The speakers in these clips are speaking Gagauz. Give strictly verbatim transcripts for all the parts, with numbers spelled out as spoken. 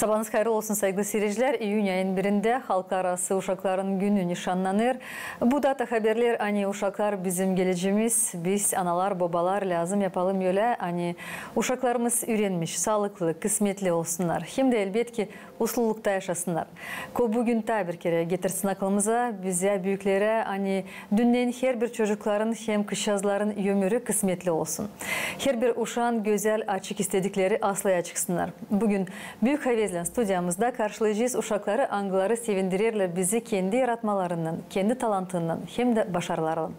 Sabaanız hayırlı olsun, saygılı siircilär. İyün ayın birindä Halklararası uşakların günü nişannanêr. Bu data haberleer, ani uşaklar bizim gelecemiz, biz, analar, bobalar, lääzım yapalım ölä, ani uşaklarımız üürenmiş, saalıklı, kısmetli olsunnar. Hem dä, elbetki, uslulukta yaşasınnar. Ko bu gün taa bir kerä getirsin aklımıza, bizä, büüklere, ani dünnän herbir çocukların hem kızçaazların ömürü kısmetli olsun. Herbir uşaan gözäl açık istedikleri aslaya çıksınnar. Bu gün büük havezlän studiyamızda karşılayacez uşakları, angıları sevindirerlär bizi kendi yaratmalarınnan, kendi talantınnan hem dä başarılarınnan.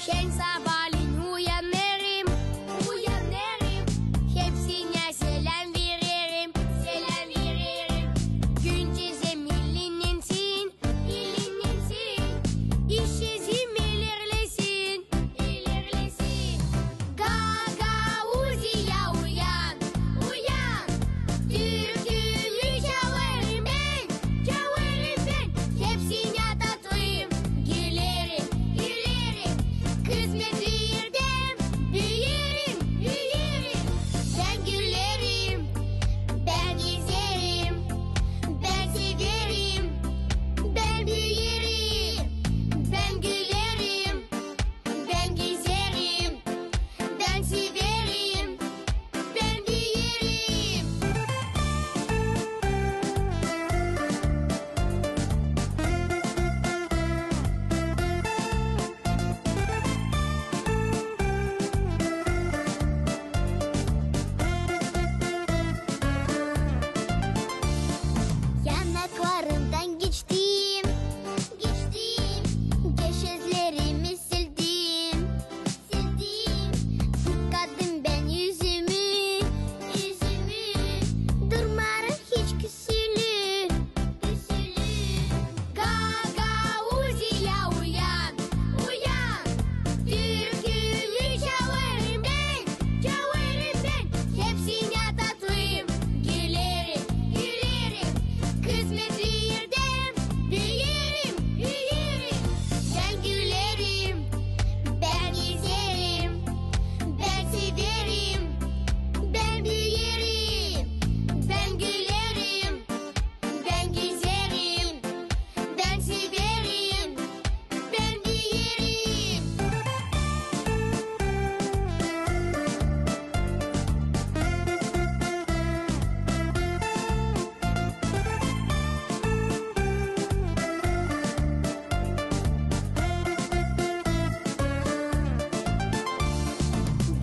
Şen sabaalän uyanêrım, uyanêrım, hepsinä seläm vererim, seläm vererim. Gün çizeyim, ilerlesin, ilerlesin, işçizim ilerlesin, ilerlesin. Gagauziya, uyan, uyan, türkümü çalêrım bän, çalêrım bän, hepsinä tatlıyım. Gülerim, gülerim, kısmetli erdä büüyerim, büüyerim. Bän gülerim, bän gezerim, bän severim, bän büüyerim, bän gülerim, bän gezerim, bän severim, bän büüyerim. Yanaklarından geçtim, geçtim, gözlerimi sildim, sildim. Yıkadım bän üzümü, üzümü, durmarım hiç küsülü, küsülü. Gagauziya, uyan, uyan, türkümü çalêrım bän, çalêrım bän, hepsinä tatlıyım. Gülerim, gülerim, kısmetli erdä büüyerim, büüyerim. Bän gülerim, bän gezerim, bän severim, bän büüyerim, bän gülerim, bän gezerim, bän severim, bän büüyerim.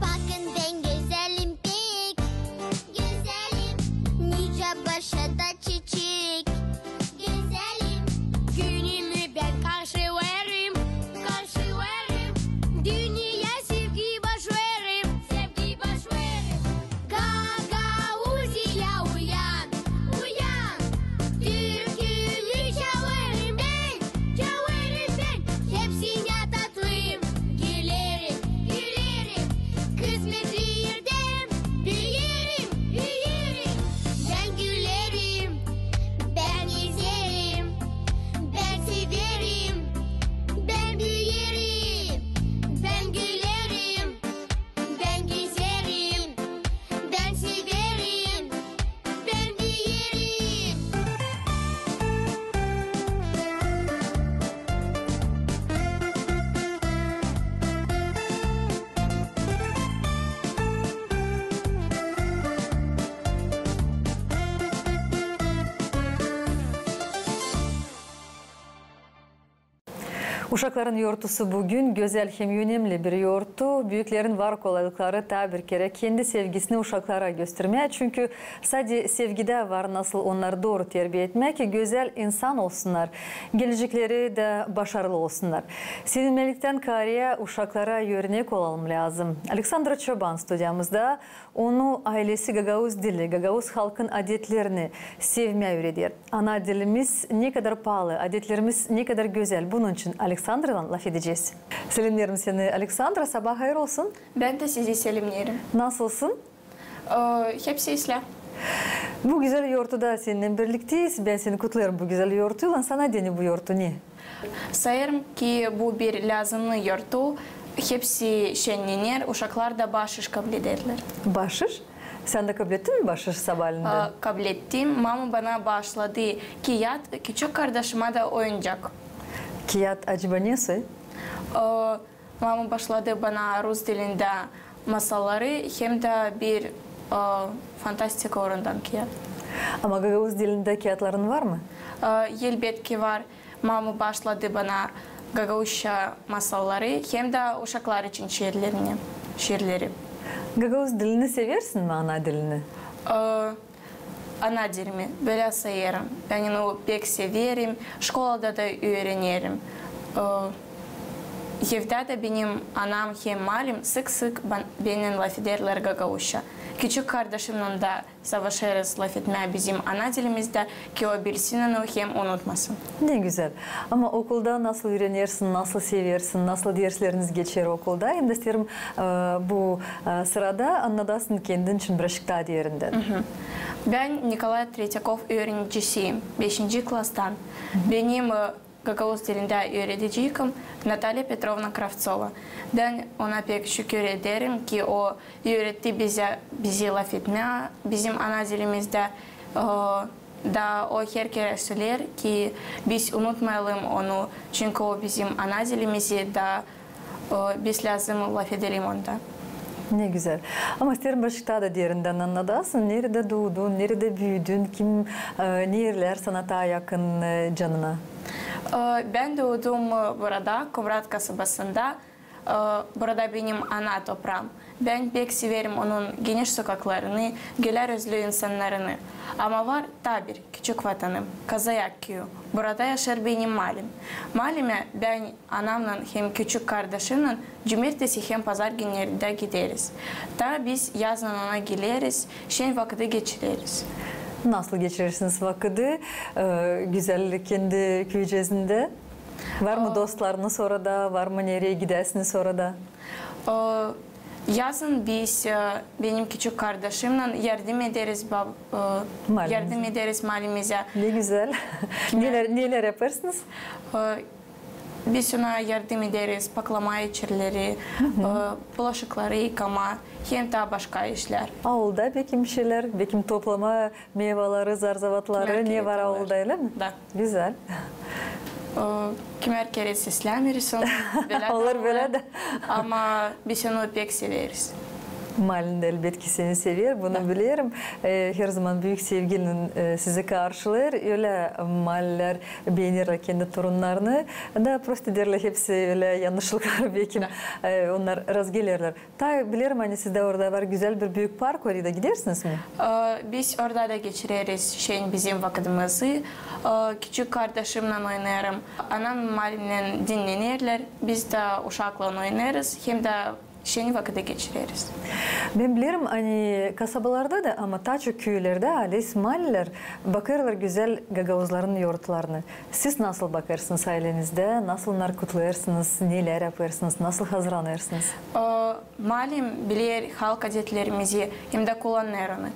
Bakın, bän gözälim pek, gözälim, nicä başa da çiçek. Gözälim, günümü bän karşılêêrım, karşılêêrım. Dünneyä sevgi başlêêrım, sevgi başlêêrım. Gagauziya, uyan, uyan. Türkümü çalêrım bän, çalêrım bän. Hepsinä tatlıyım, gülerim, gülerim. Kısmetli erdä büüyerim, büüyerim. Bän gülerim, bän gezerim, bän severim, bän büüyerim. Bän gülerim, bän gezerim, bän severim, bän büüyerim. Uşakların yortusu bu gün gözäl hem önemli bir yortu. Büüklerinnän var kolaylıkları taa bir kerä kendi sevgisini uşaklara göstermää. Çünkü sade sevgidä var nasıl onnarı dooru terbiya etmää, ki gözäl insan olsunnar, gelecekleri dä başarılı olsunnar. Sevinmelikten kaarä uşaklara örnek olalım lääzım. Aleksandra Çoban studiyamızda. Onu aylesi gagauz dili, gagauz halkın adetlerini sevmää üüreder. Ana dilimiz ne kadar paalı, adetlerimiz ne kadar gözäl. Bunun için Aleksandraylan lafedecez. Selemneerim seni, Aleksandra, sabaa hayır olsun. Bän dä sizi selemneerim. Nasılsın? E, hepsi islää. Bu gözäl yortuda seninnän birlikteyiz. Bän seni kutlêêrım bu gözäl yortuylan. Sana deyni bu yortu ne? Sayêrım ki, bu bir lääzımnı yortu. Hepsi şennener, uşaklar da baaşış kablederlär. Baaşış? Sän dä kablettin mi baaşış sabaalendän? E, kablettim. Mama bana baaşladı kiyat, küçük kardaşıma da oyuncak. Kiyat acaba ne soy? E, Mama baaşladı bana rus dilindä masalları hem dä bir, e, fantastika uurundan kiyat. Ama gagauz dilindä kiyatların var mı? E, elbetki var. Mama baaşladı bana gagauzça masalları hem dä uşaklar için şiirlerini, şiirleri. Gagauz dilini seversin mi, ana dilini? E, Ana dilimi, bölä sayêrım. Bän onu pek severim, şkolada da üürenerim. E, evdä dä benim anam hem malim sık-sık ban-, bennän lafederlär gagauzça. Küçük kardaşımnan da savaşêrız lafetmää bizim ana dilimizdä, ki o bilsin onu hem unutmasın. Ne gözäl. Ama okulda nasıl üürenersin, nasıl seversin, nasıl dersleriniz geçer okulda? Hem dä isteerim, e, bu, e, sırada annadasın kendin için birazcık taa derindän. Bän Nikolay Tretyakov üürenicisi, beşinci klastan. Benim, e, gagauz dilindä üürediciim Natalya Petrovna Kravtsova. Bän ona pek şükür ederim, ki o üüretti bizä, bizi lafetmää bizim ana dilimizdä. E, Da o herkerä söleer, ki biz unutmayalım onu, çünkü o bizim ana dilimizi da, e, biz lääzım lafedelim onda. Ne gözäl. Ama isteerim birazcık taa da derindän annadasın. Neredä duudun, neredä büüdün, kim, e, nereler sana taa yakın, e, canına? E, bän duudum, e, burada, Komrat kasabasında. E, burada benim ana topraam. Bän pek severim onun geniş sokaklarını, gölä üzlü insannarını. Ama var taa bir küçük vatanım, Kazayak küüyü. Burada yaşêêr benim malim. Malimä bän anamnan hem küçük kardaşımnan cumertesi hem pazar günnerdä gideriz. Taa biz yaznan ona geleriz, şen vakıdı geçireriz. Nasıl geçirersiniz vakıdı? E, gözäl kendi küüceezindä. Var mı dostlarınız orada? Var mı nereyä gidäsiniz orada? E, yazın biz, e, benim küçük kardaşımnan yardım ederiz bab-, e, yardım ederiz malimizä. Ne gözäl. Neler, neler yapêrsınız? E, biz ona yardım ederiz paklamaa içerileri, e, bulaşıkları yıkamaa hem taa başka işlär. Aulda bekim bir şeylär, bekim toplamaa meyvaları, zarzavatları, ne var aulda, ölä mi? Da. Gözäl. E, kimär kerä seslämeeriz onu, bölä dä olêr. Ama biz onu pek severiz. Malin dä, elbetki, seni sever, bunu bilerim. E, herzaman büük sevgiylän, e, sizi karşılêêr. Ölä malilär beenerlär kendi torunnarını. Da prosto derlär, hepsi ölä yannışlıklar, bekim, e, onnar razgelerlär. Taa bilerim, ani sizdä orada var gözäl bir büük park, orayı da gidersiniz mi? E, biz orada da geçireriz şen bizim vakıdımızı. E, küçük kardaşımnan oynêêrım. Anam malimnän dinnenerlär. Biz dä uşaklan oynêêrız hem dä şen vakıdı geçireriz. Bän bilerim, ani kasabalarda da, ama taa çok küülerdä, aylä malilär bakêrlar gözäl gagauzların yortlarını. Siz nasıl bakêrsınız aylenizdä, nasıl onnar kutlêêrsınız, neler yapêrsınız, nasıl hazırlanêrsınız? E, Malim biler halk adetlerimizi hem dä kullanêr onu.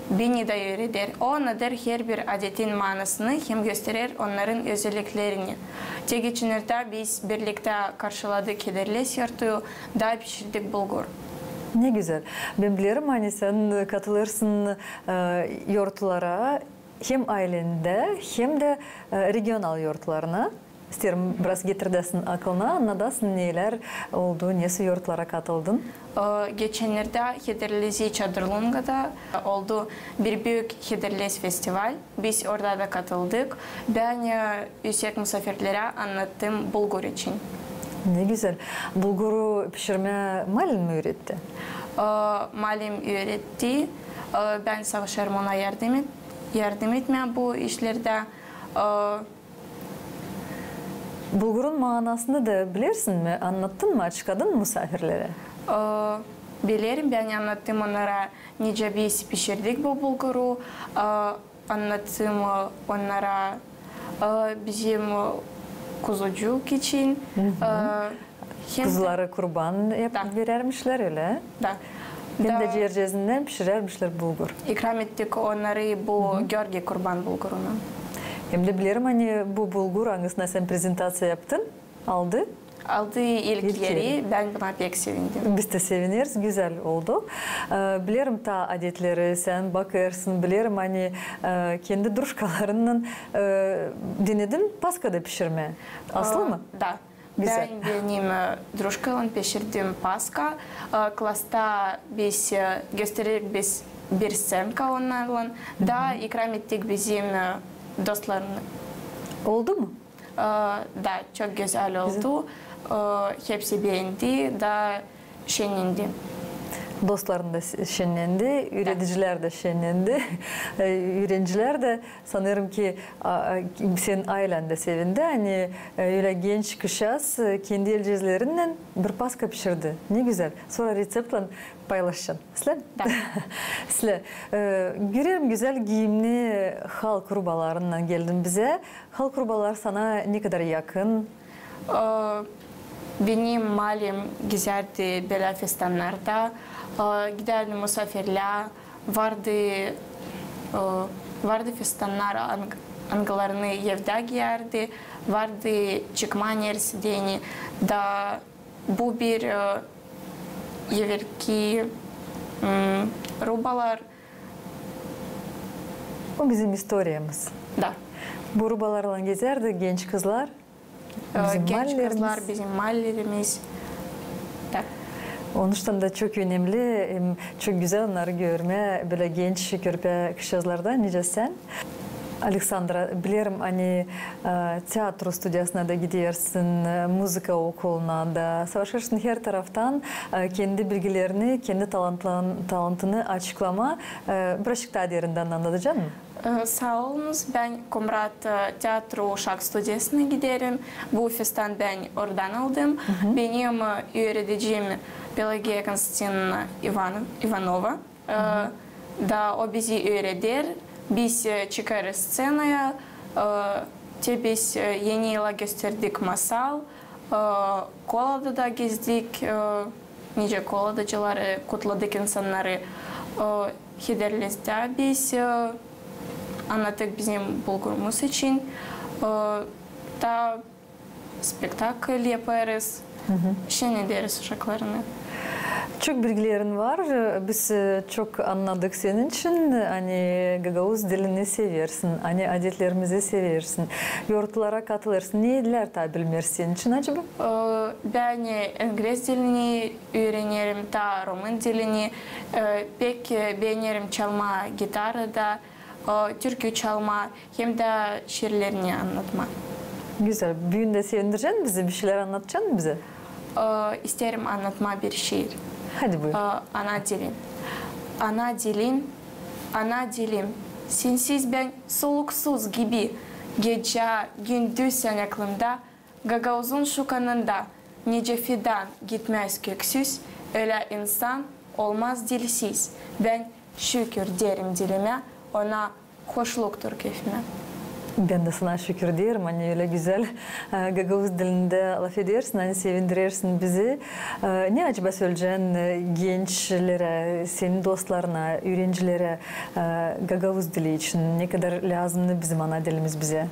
Beni dä üüreder. O annadêr herbir adetin maanasını hem gösterer onnarın özelliklerini. Te geçennerdä biz birliktä karşıladık Hederlez yortuyu da pişirdik bulgur. Ne gözäl. Bän bilerim, ani sän katılêrsın, e, yortulara hem aylendä, hem dä, e, regional yortularına. İsteerim, biraz getiräsin akılına, annadasın, neler oldu, nesoy yortulara katıldın? E, geçennerdä Hederlezi Çadırlungada oldu bir büük Hederlez festival. Biz orada da katıldık. Bän, e, üüsek musaafirlerä annattım bulgur için. Ne gözäl. Bulguru pişirmää malin mi üüretti? E, malim üüretti. E, bän savaşêrım ona yardım et-, yardım etmää bu işlerdä. E, Bulgurun maanasını da bilersin mi? Annattın mı, açıkladın mı musaafirlerä? E, bilerim, bän annattım onnara, nicä biz pişirdik bu bulguru. E, annattım, e, onnara, e, bizim, e, kuzucuk için. E, hem dä... Kuzuları kurban yapıp verärmişlär, ölä? Da. Hem dä ciğercezindän pişirärmişlär bulgur. İkram ettik onnarı bu Georgiy kurban bulgurunu. Hem dä bilerim, ani bu bulgur, angısına sän prezentaţiya yaptın, aldı. Aldı ilk eri, bän buna pek sevindim. Biz dä sevineriz, gözäl oldu. E, bilerim, taa adetleri sän bakêrsın, bilerim, ani, e, kendi drujkalarınnan, e, denedin Paska da pişirmää. Aslı mı? Da. Gözäl. Bän benim, e, drujkaylan pişirdim Paska. E, klasta biz, e, göstererik biz bir sţenka onnarlan. Da ikram ettik bizim, e, dostlarını. Oldu mu? E, da, çok gözäl oldu. E, hepsi beendi da şennendi. Dostların da şennendi, üüredicilär dä şennendi. E, üürencilär dä, sanêrım ki, a, a, senin aylän dä sevindi. Ani, e, ölä genç kızçaaz, e, kendi elceklerinnän bir Paska pişirdi. Ne gözäl. Sora reţeptlan paylaşacan. Islän? Da. Islän. E, görerim, gözäl giimni halk rubalarınnan geldin bizä. Halk rubaları sana ne kadar yakın? E, benim maalem gizärdi bölä festannarda, e, gidärdi musaafirlää, vardı, e, vardı festannar, ang-, angılarını evdä giyärdi, vardı çıkma neredä deyni, da bu bir, e, evelki, m, rubalar. O bizim istoriyamız. Da. Bu rubalarlan gezärdi genç kızlar. E, bizim genç maallerimiz. Kızlar, bizim maallerimiz. Da. Onuştan da çok önemli, em, çok gözäl onnarı görmää, bölä genç körpä kızçaazlarda, nicä sän. Aleksandra, bilerim, ani, e, teatro studiyasına da gidersin, e, muzıka okuluna da, savaşêrsın her taraftan, e, kendi bilgilerini, kendi talantlan-, talantını açıklamaa, e, birazçık taa derindän annadacan mı? E, saa olunuz, bän Komrat, e, teatro uşak studiyasına giderim. Bu festan bän oradan aldım. Benim, e, üüredicim Pelagiya Konstantinovna İvan-, İvanova. E, da o bizi üüreder. Biz, e, çıkêrız sţenaya, e, te biz, e, Eni yıla gösterdik masal, e, kolada da gezdik, e, nicä koladacıları, kutladık insannarı, e, Hederlezdä biz, e, annattık bizim bulgurumuz için, e, da spektakl yapêrız, şennederiz uşaklarını. Çok bilgilerin var. Biz, e, çok annadık senin için, ani gagauz dilini seversin, ani adetlerimizi seversin, yortulara katılêrsın. Ne dillär taa bilmeersin senin için acaba? E, bän, e, inglez dilini üürenerim, taa rumın dilini, e, pek, e, beenerim çalmaa gitarada, e, türkü çalmaa hem dä şiirlerini annatmaa. Gözäl. Büün dä sevindirecän bizi, bir şeylär annatacan mı bizä? E, isteerim annatmaa bir şiir. Hadi buyur. E, Ana dilim. Ana dilim, ana dilim, sensiz bän soluksuz gibi. Gecä, gündüz sän aklımda, gagauzun şu kanında. Nicä fidan gitmäz köksüz, ölä insan olmaz dilsiz. Bän şükür deerim dilimä, ona hoşluktur keyfimä. Bän dä sana şükür deerim, ani ölä gözäl, e, gagauz dilindä lafedersin, ani sevindirersin bizi. E, ne acaba söleyecän, e, gençlerä, senin dostlarına, üürencilerä, e, gagauz dili için, ne kadar lääzımnı bizim ana dilimiz bizä?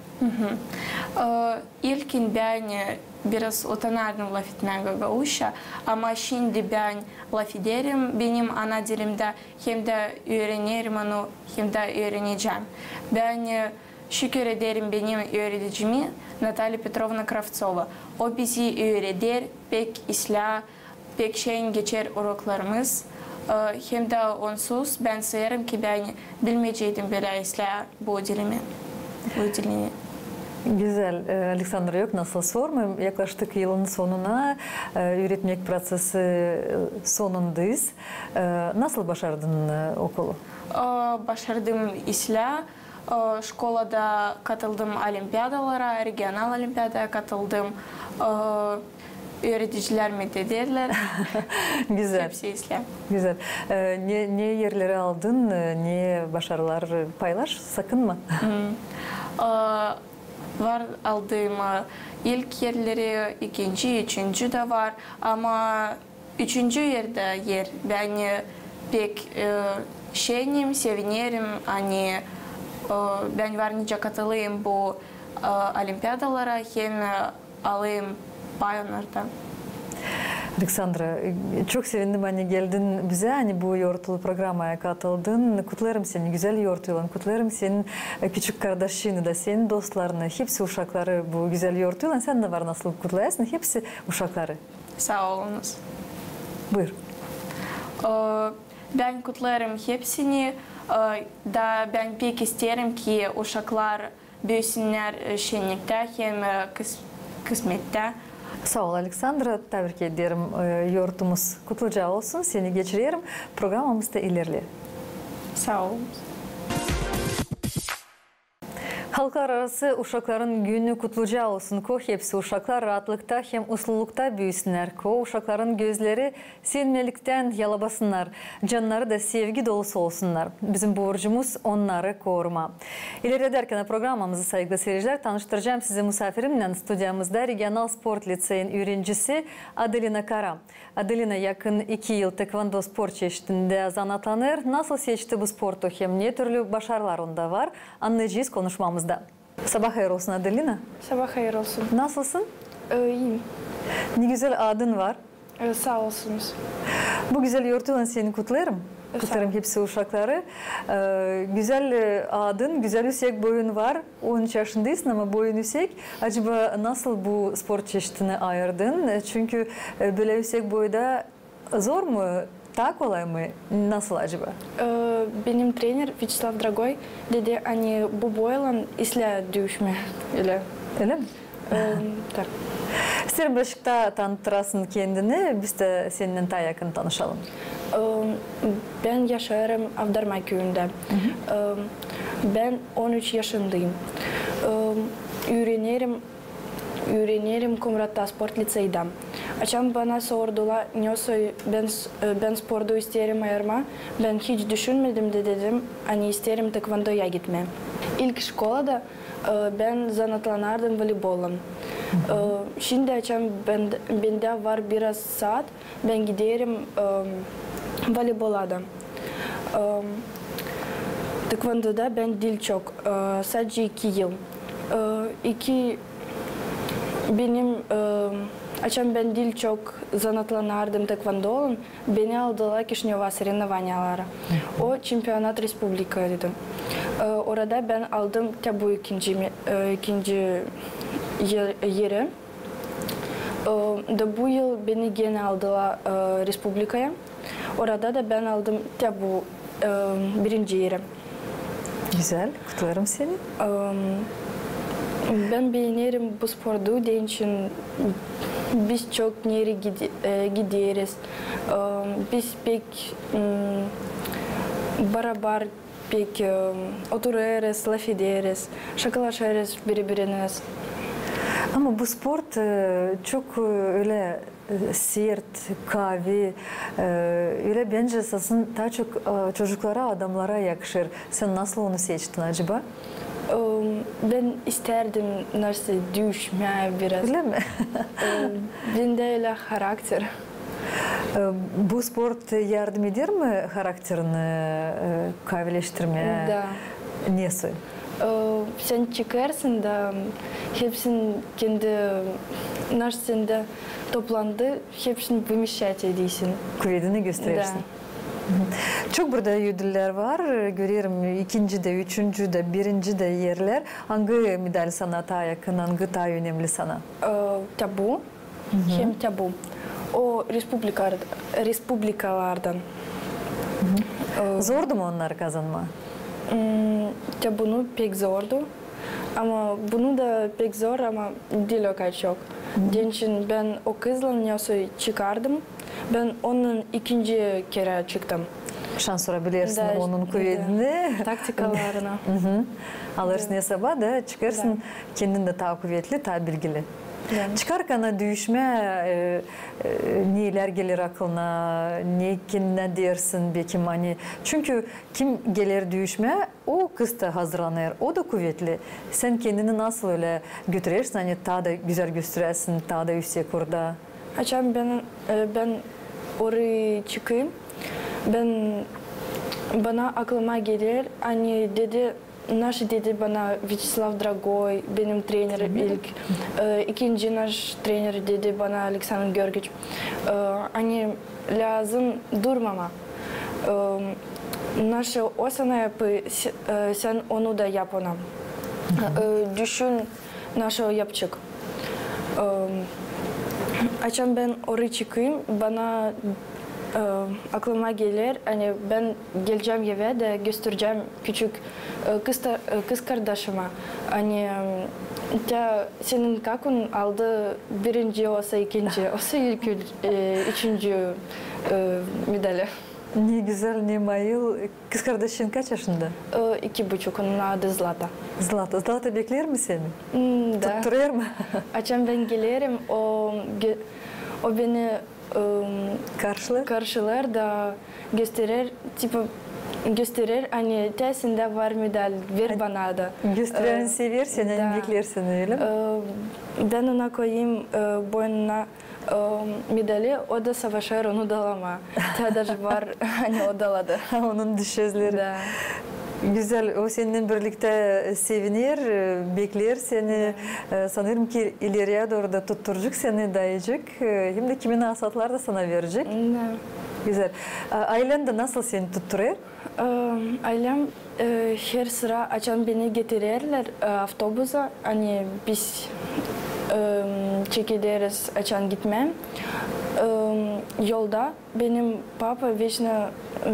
E, ilkin bän, e, biraz utanardım lafetmää gagauzça, ama şindi bän lafederim benim ana dilimdä, hem dä üürenerim onu, hem dä üürenecäm. Bän, e, şükür ederim benim üüredicimi Natalya Petrovna Kravtsova. O bizi üüreder, pek islää, pek şeerin geçer uroklarımız. E, hem dä onsuz bän sayêrım ki bän bilmeyeceydim bölä islää bu dilimi, bu dilini. Gözäl, e, Aleksandra, yok nasıl sormayım. Yaklaştık yılın sonuna, e, üüretmäk proţesi, e, sonundayız. E, nasıl başardın, e, okulu? E, başardım islää. E, şkolada katıldım olimpiadalara, regional olimpiadaya katıldım. E, üüredicilär meddederlär. Gözäl. Hepsi islää. Gözäl. E, ne, ne erleri aldın, e, ne başarılar, e, paylaş, sakınma. E, var aldığım, e, ilk erleri, ikinci, üçüncü dä var, ama üçüncü erdä er bän, e, pek, e, şenim, sevinerim, ani, e, bän var nicä katılêrım bu, e, olimpiadalara hem, e, alêrım pay onnarda. Aleksandra, e, çok sevindim, ani geldin bizä, ani bu yortulu programaya katıldın. Kutlêêrım seni gözäl yortuylan, kutlêêrım senin, e, küçük kardaşını da, senin dostlarını, hepsi uşakları bu gözäl yortuylan. Sän dä var nasıl kutlayasın, hepsi uşakları. Saa olunuz. Buyur. E, bän kutlêêrım hepsini, e, da bän pek isteerim ki uşaklar büüsünnär, e, şenniktä hem, e, kıs-, kısmettä. Saa ol, Aleksandra, tabrik ederim. E, yortumuz kutluca olsun, seni geçirerim. Programamız da ilerleer. Saa olun. Halklararası uşakların günü kutluca olsun. Ko hepsi uşaklar raatlıkta hem uslulukta büüsünnär. Ko uşakların gözleri sevinmektän yalabasınnar, cannarı da sevgi dolusu olsunnar. Bizim borcumuz onnarı korumaa. İlerledärkän programamızı, saygılı siiricilär, tanıştıracam sizi musaafirimnän. Studiyamızda regional sport liţeyin üürencisi Adelina Kara. Adelina yakın iki yıl taekvondo sport çeşidindä zanaatlanêr. Nasıl seçti bu sportu hem ne türlü başarılar onda var, annayacez konuşmamızda. Sabaa hayır olsun, Adelina. Sabaa hayır olsun. Nasılsın? E, iyiyim. Ne gözäl adın var. E, saa olsunuz. Bu gözäl yortuylan seni kutlêêrım. E, saa ol. Kutlêêrım hepsi uşakları. E, gözäl, e, adın, gözäl üüsek boyun var. On üç yaşındaysın, ama boyun üüsek. Acaba nasıl bu sport çeşidini ayırdın? E, çünkü, e, bölä üüsek boyda zor mu? Taa kolay mı? Nasıl acaba? E, benim trener Vyaçeslav Dragoy dedi, ani bu boylan islää düüşmää ölä. Ölä mi? E, da. İsteerim, birazcık taa tanıtırasın kendini, biz dä seninnän taa yakın tanışalım. E, bän yaşêêrım Avdarma küüyündä. E, bän on üç yaşındayım. E, üürenerim Üürenerim Komratta sport liţeydä. Açan bana sordular, ne soy bän s-, e, bän sportu isteerim ayırmaa, bän hiç düşünmedim dä dedim, ani isteerim taekvondoya gitmää. İlk şkolada, e, bän zanaatlanardım voleybollan. E, şindi açan bän-, bendä var biraz saat, bän giderim, e, voleybola da. E, taekvondoda bän diil çok, e, sadecä iki yıl. E, iki, benim, e, açan bän diil çok zanaatlanardım taekvondolan, beni aldılar Kişinöva sorenovanıyalara. O çempionat respublikaydı. E, orada bän aldım tä bu ikinci me-, e, ikinci er-, eri. E, da bu yıl beni genä aldılar, e, respublikaya. Orada da bän aldım tä bu, e, birinci eri. Gözäl, kutlêêrım seni. E, bän beenerim bu sportu, deyni için biz çok nereyi gide-, e, gideriz. E, biz pek, m, barabar pek, e, oturêrız, lafederiz, şakalaşêrız biri-birinä. Ama bu sport, e, çok, e, ölä, e, sert, kaavi, e, ölä bendä esasın taa çok, e, çocuklara, adamnara yakışêr. Sän nasıl onu seçtin acaba? E, bän istärdim nasıl düüşmää biraz. Ölä mi? E, bendä ölä harakter. E, bu sport yardım eder mi harakterini, e, kaavileştirmää? Da. Nesoy? E, sän çıkêrsın da hepsin kendi, naş sendä toplandı, hepsin вымещать edersin. Kuvedini gösteräsin. Da. Çok burada ödüllär var. Görerim, ikinci dä, üçüncü dä, birinci dä erlär. Angı medal sana taa yakın, angı taa önemli sana? E, tä bu. Hem tä bu. O respublikar-, respublikalardan. E, zordu mu onnarı kazanmaa? M, tä bunu pek zordu. Ama bunu da pek zor, ama diil o kadar çok. Deyni için bän o kızlan nesoy çıkardım. Bän onunnan ikinci kerä çıktım. Şansora bilersin onun kuvedini. Taktikalarını. Alêrsın esaba da çıkêrsın kendin dä taa kuvetli, taa bilgili. Çıkarkana düüşmää, e, e, nelär geler aklına, ne kendinä deersin, bekim, ani, çünkü kim geler düüşmää, o kız da hazırlanêr, o da kuvetli. Sän kendini nasıl ölä götürersin, ani taa da gözäl gösteräsin, taa da üüsek orada? Açan bän, e, bän orayı çıkayım, Bän, bana aklıma geler, ani dedi, naşey dedi bana Vyaçeslav Dragoy, benim trener ilk, e, ikinci naş trener dedi bana Aleksandr Georgiç, e, ani lääzım durmamaa. E, naşey o sana yapêr, s-, e, sän onu da yap ona. E, düşün, naşey o yapacek. E, açan bän orayı çıkêrım, bana, e, aklıma geler, ani bän gelecäm evä da gösterecäm küçük, e, kız ta-, e, kız kardaşıma. Ani, e, te senin kakun aldı birinci, osa ikinci, osa ilk, e, üçüncü, e, medali. Ne gözäl, ne mayıl. Kız kardaşın kaç yaşında? E, iki buçuk, onun adı Zlata. Zlata. Zlata bekleer mi seni? Hmm, da. Tutturêr mı? Açan bän gelerim, o ge-, o beni, e, karşılêêr, karşılêêr da gösterer, tipa, gösterer, ani te sendä var medal, ver bana da. Gösterer, e, sever seni, da, bekleer seni, ölä mi? E, bän ona koyêrım, e, boynuna e, medali, o da savaşêr onu da alamaa. Te da var, ani o da aladı. Onun düşün sözleri. Da. Gözäl, o sennän birliktä seviner, e, bekleer seni. Da. E, sanêrım ki, ileriyä dooru da tutturacek seni, dayacek. E, hem dä kimi naasatlar da sana verecek. Da. Gözäl. A, aylän dä nasıl seni tutturêr? E, aylem, e, her sıra, açan beni getirerlär, e, avtobusa, ani biz, e, çekederiz, açan gitmää. E, yolda benim papa veşnä, e,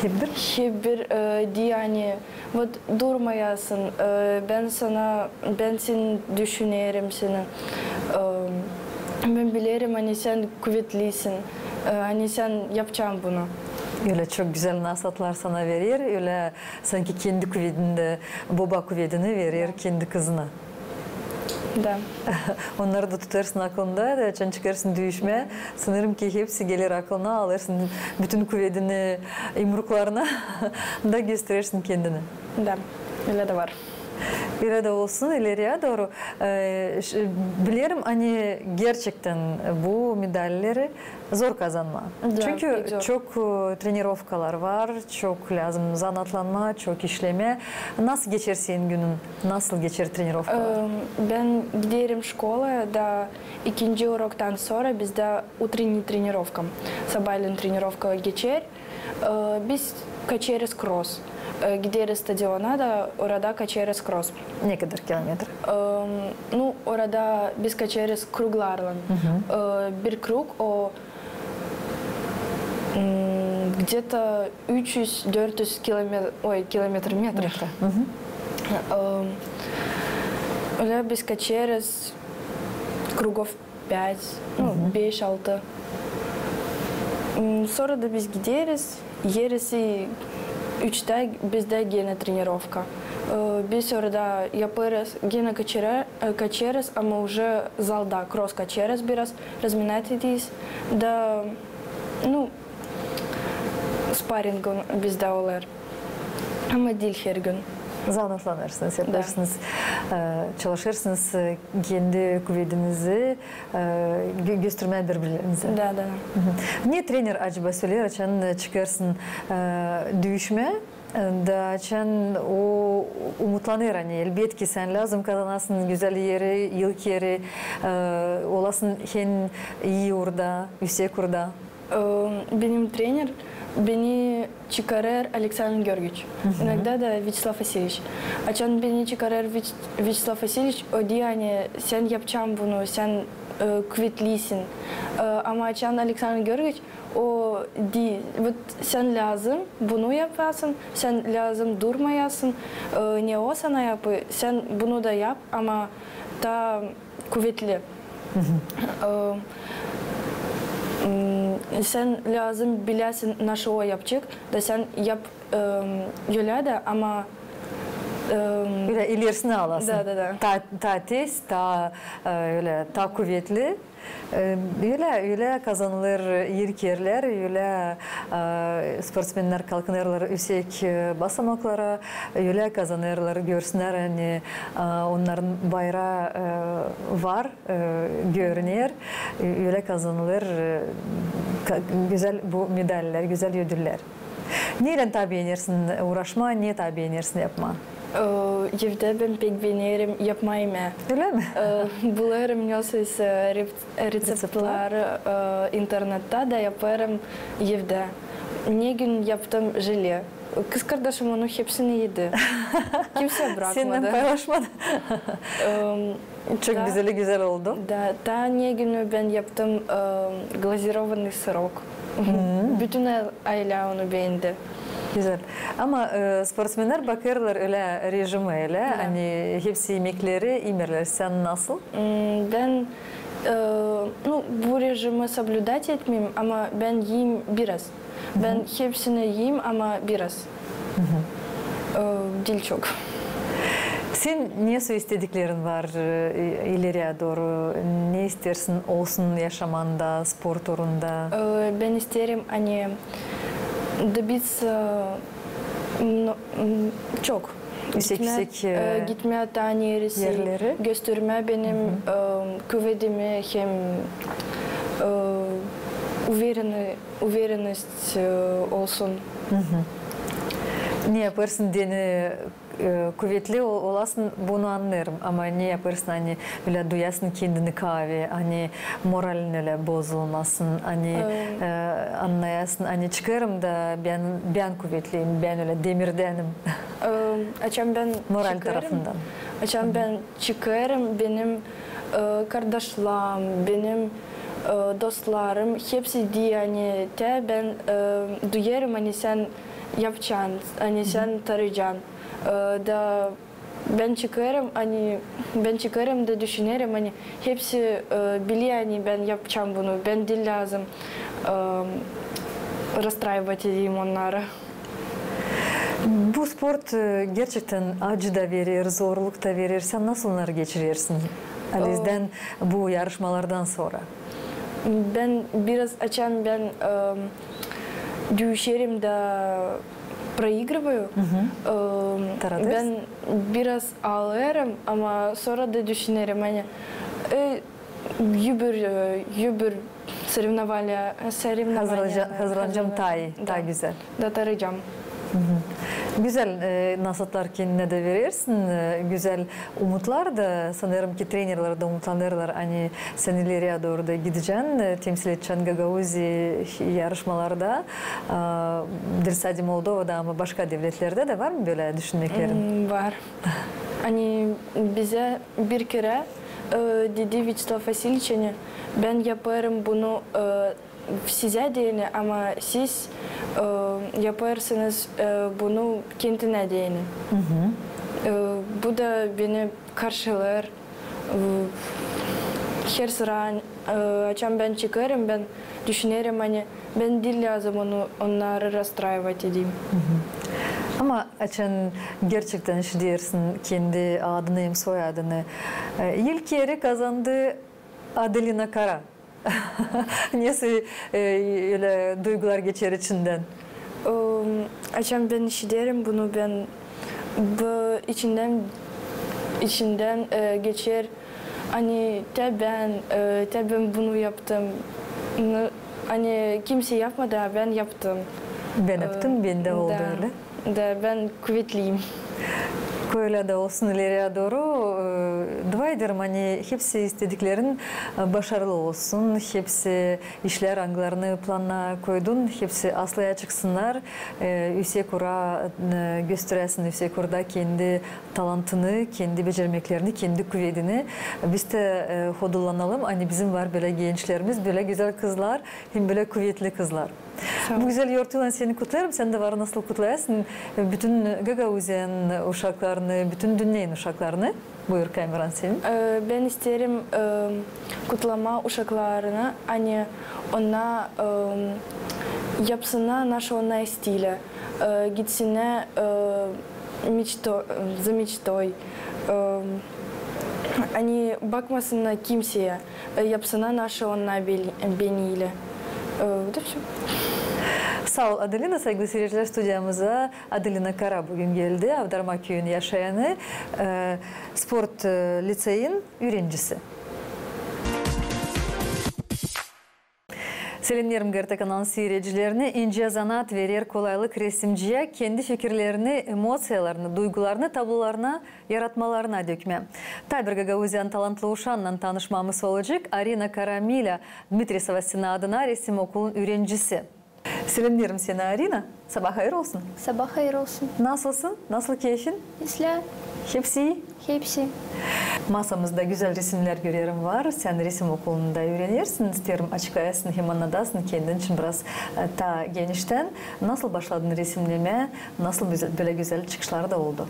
hep bir, hep bir, e, deer, ani, vot, durmayasın, e, bän sana, bän seni düşünerim seni. E, bän bilerim, ani sän kuvetlisin, e, ani sän yapacaan bunu. Ölä çok gözäl naasatlar sana verer, ölä sanki kendi kuvedini dä, boba kuvedini verer kendi kızına. Da. Onnarı da tutêrsın aklında, da açan çıkêrsın düüşmää. Sanêrım ki, hepsi geler aklına, alêrsın bütün kuvedini imruklarına da gösterersin kendini. Da, ölä dä var. Ölä dä olsun, ileriyä dooru. E, ş-, bilerim, ani gerçektän bu medalleri zor kazanmaa. Da, pek zor. Çünkü çok, e, trenirovkalar var, çok lääzım zanaatlanmaa, çok işlemää. Nasıl geçer senin günün? Nasıl geçer trenirovkalar? E, bän giderim şkolaya da ikinci uroktan sora bizdä utrennıy trenirovka. Sabaylän trenirovka geçer. E, biz kaçêrız kros. E, gideriz stadiona da orada kaçêrız kros. Ne kadar kilometra? E, nu, orada biz kaçêrız kruglarlan. E, bir krug o, m, где-то üç üz, dört üz kilomet-, oy, kilometr, metr. Ölä biz kaçêrız krugov pять, nu, beş-altı. M, sora da biz gideriz, ieriz i üçtä bizdä genä trenirovka. E, biz orada yapêrız, genä kaçêrä-, e, kaçêrız, ama уже zalda, kros kaçêrız biraz, razminat ederiz. Da, nu, sparing bizdä olêr. Ama diil her gün. Zanaatlanêrsınız, yapêrsınız, e, çalışêrsınız, e, kendi kuvedinizi, e, gö-, göstermää biri-birinizä. Da, da. Ne trener acaba söleer, açan, e, çıkêrsın, e, düüşmää, e, da açan o umutlanêr, ani elbetki sän lääzım kazanasın gözäl eri, ilk eri, e, olasın en ii urda, üüsek urda. E, benim trener beni çıkarêr Aleksandr Georgiç. İnogda da Vyaçeslav Vasiliç. Açan beni çıkarêr Vyaç-, Vyaçeslav Vasiliç, o deer, ani sän yapacaan bunu, sän, e, kuvetlisin. E, ama açan Aleksandr Georgiç, o deer, vot sän lääzım bunu yapasın, sän lääzım durmayasın, e, ne o sana yapêr, sän bunu da yap, ama taa kuvetli. E, m, sän lääzım biläsin, naşey o yapacek, da sän yap, e, ölä dä, ama, e, ölä ilerisinä alasın. Da, da, da. Taa, taa tez, taa, e, ölä, taa kuvetli. E, ölä, ölä kazanılêr ilk erlär, ölä, e, sportsmennär kalkınêrlar üüsek, e, basamaklara, ölä kazanêrlar, görsünnär, ani, e, onnarın bayraa, e, var, e, görüner, e, ölä kazanılêr, e, Gözäl bu medaller, gözäl ödüller. Neylän taa beenersin uuraşmaa, ne taa beenersin yapmaa? Ee, evdä bän pek beenerim yapmaa imää. Ölä mi? Ee, bulêrım nesoy rep-, reţeptleri, ee, internettä da yapêrım evdä. Ne gün yaptım jele. Kızkardaşım onu hepsini edi. Kimseyä brakmadı. Sennän paylaşmadı. Ee, Çok gözäl, gözäl oldu. Da, taa ne günü bän yaptım, ee, glazirovanıy sırok. Bütün aylä onu beendi. Gözäl. Ama, ee, sportsmennär bakêrlar ölä režimä, ölä, ani hepsi imekleri imerlär. Sän nasıl? Bän, ee, nu, bu režimi соблюдать etmeerim, ama bän iim biraz. Bän hepsini iim, ama biraz. Ee, diil çok. Sän nesoy istediklerin var, ee, ileriyä dooru? Ne isteersin olsun yaşamanda, sport uurunda? Ee, bän isteerim, ani, добиться, ee, no, m, çok. Gitmää, ee, gitmää taa neredä, göstermää benim, ee, kuvedimi hem, ee, уверенность, ee, olsun. Ne yapêrsın deyni, ee, kuvetli o-, olasın, bunu annêêrım. Ama ne yapêrsın, ani ölä duyasın kendini kaavi, ani moralin ölä bozulmasın, ani, ee, annayasın, ani çıkêrım da bän, bän kuvetliyim, bän ölä demirdänim. Ee, açan bän çıkêrım, açan bän çıkêrım, benim, ee, kardaşlarım, benim, ee, dostlarım, hepsi deer, ani te bän, ee, duyêrım, ani sän yapacan, ani sän tarayacan. Ee, da bän çıkêrım, ani, bän çıkêrım da düşünerim, ani hepsi, ee, biler, ani bän yapacan bunu, bän diil lääzım, ee, расстраивать edeyim onnarı. Bu sport, ee, gerçektän acı da verer, zorluk ta verer. Sän nasıl onnarı geçirersin? Alizdän bu yarışmalardan sora. Bän biraz, açan bän, ee, düüşerim da проигрываю, ee, bän biraz aalêêrım, ama sora da düşünerim, ani, ee, öbür, ee, öbür соревнования, соревнования hazırlanacam taa, taa gözäl. Da tarayacan. Gözäl, ee, nasatlar kendinä dä verersin, ee, gözäl umutlar da, sanêrım ki, trenerlär dä umutlanêrlar, ani sän ileriyä dooru da gidecän, ee, temsil edecän Gagauziya yarışmalarda, ee, diil sade Moldovada, ama başka devletlerdä dä var mı bölä düşünmeklerin? Var. Ani bizä bir kerä, ee, dedi Vyaçeslav Vasiliç, ani bän yapêrım bunu, ee, sizä deyni, ama siz, ee, yapêrsınız, ee, bunu kendinä deyni. Ee, bu da beni karşılêêr, ee, her sıra, ee, açan bän çıkêrım, bän düşünerim, ani bän diil lääzım onu, onnarı расстраивать edeyim. Ama açan gerçektän işidersin kendi adını hem soyadını. Ee, ilk eri kazandı Adelina Kara. Nesoy, ee, ölä duygular geçer içindän? Ee, açan bän işiderim bunu, bän bu içindän, içindän, ee, geçer, ani te bän, ee, te bän bunu yaptım. Ani kimsey yapmadı, a bän yaptım. Bän yaptım, bendä oldu ölä. Da bän kuvetliyim. Koy ölä dä olsun ileriyä dooru. Ee, dua ederim, ani hepsi istediklerin, ee, başarılı olsun, hepsi işlär, angılarını plana koydun, hepsi aslaya çıksınnar, ee, üüsek uura, ee, gösteräsin üüsek uurda kendi talantını, kendi becermeklerini, kendi kuvedini. Biz dä, ee, hodullanalım, ani bizim var bölä gençlerimiz, bölä gözäl kızlar, hem bölä kuvetli kızlar. Bu gözäl yortuylan seni kutlêêrım. Sän dä var nasıl kutlêêrsın bütün Gagauziyanın uşaklarını, bütün dünneyin uşaklarını. Buyur, kameran senin. Ee, bän isteerim, ee, kutlamaa uşaklarını, ani onnar, ee, yapsınnar naşı onnar isteerlär, ee, gitsinnär, ee, мечто-, за мечтой, ee, ani bakmasınnar kimseyä, ee, yapsınnar naşı onnar beel-, beenerlär. Ee, bu da всё. Saa ol, Adelina. Saygılı siircilär, studiyamıza Adelina Kara büün geldi, Avdarma küüyün yaşayanı, ee, sport, ee, liţeyin üürencisi. Selemneerim GRT kanalın siiredicilerini. İncä zanaat verer kolaylık resimciyä kendi fikirlerini, emoţiyalarını, duygularını tablolarına, yaratmalarına dökmää. Taa bir gagauziyanın talantlı uşaannan tanışmamız olacek. Arina Karamilä, Dmitriy Savastinä adına resim okulun üürencisi. Selemneerim seni, Arina. Sabaa hayır olsun. Sabaa hayır olsun. Nasılsın? Nasıl keyfin? İslää. Hepsi ii? Hepsi. Masamızda gözäl resimnär, görerim, var. Sän resim okulunda üürenersin. İsteerim açıklayasın hem annadasın kendin için biraz, e, taa geniştän. Nasıl başladın resimnemää? Nasıl bölä gözäl çıkışları da oldu?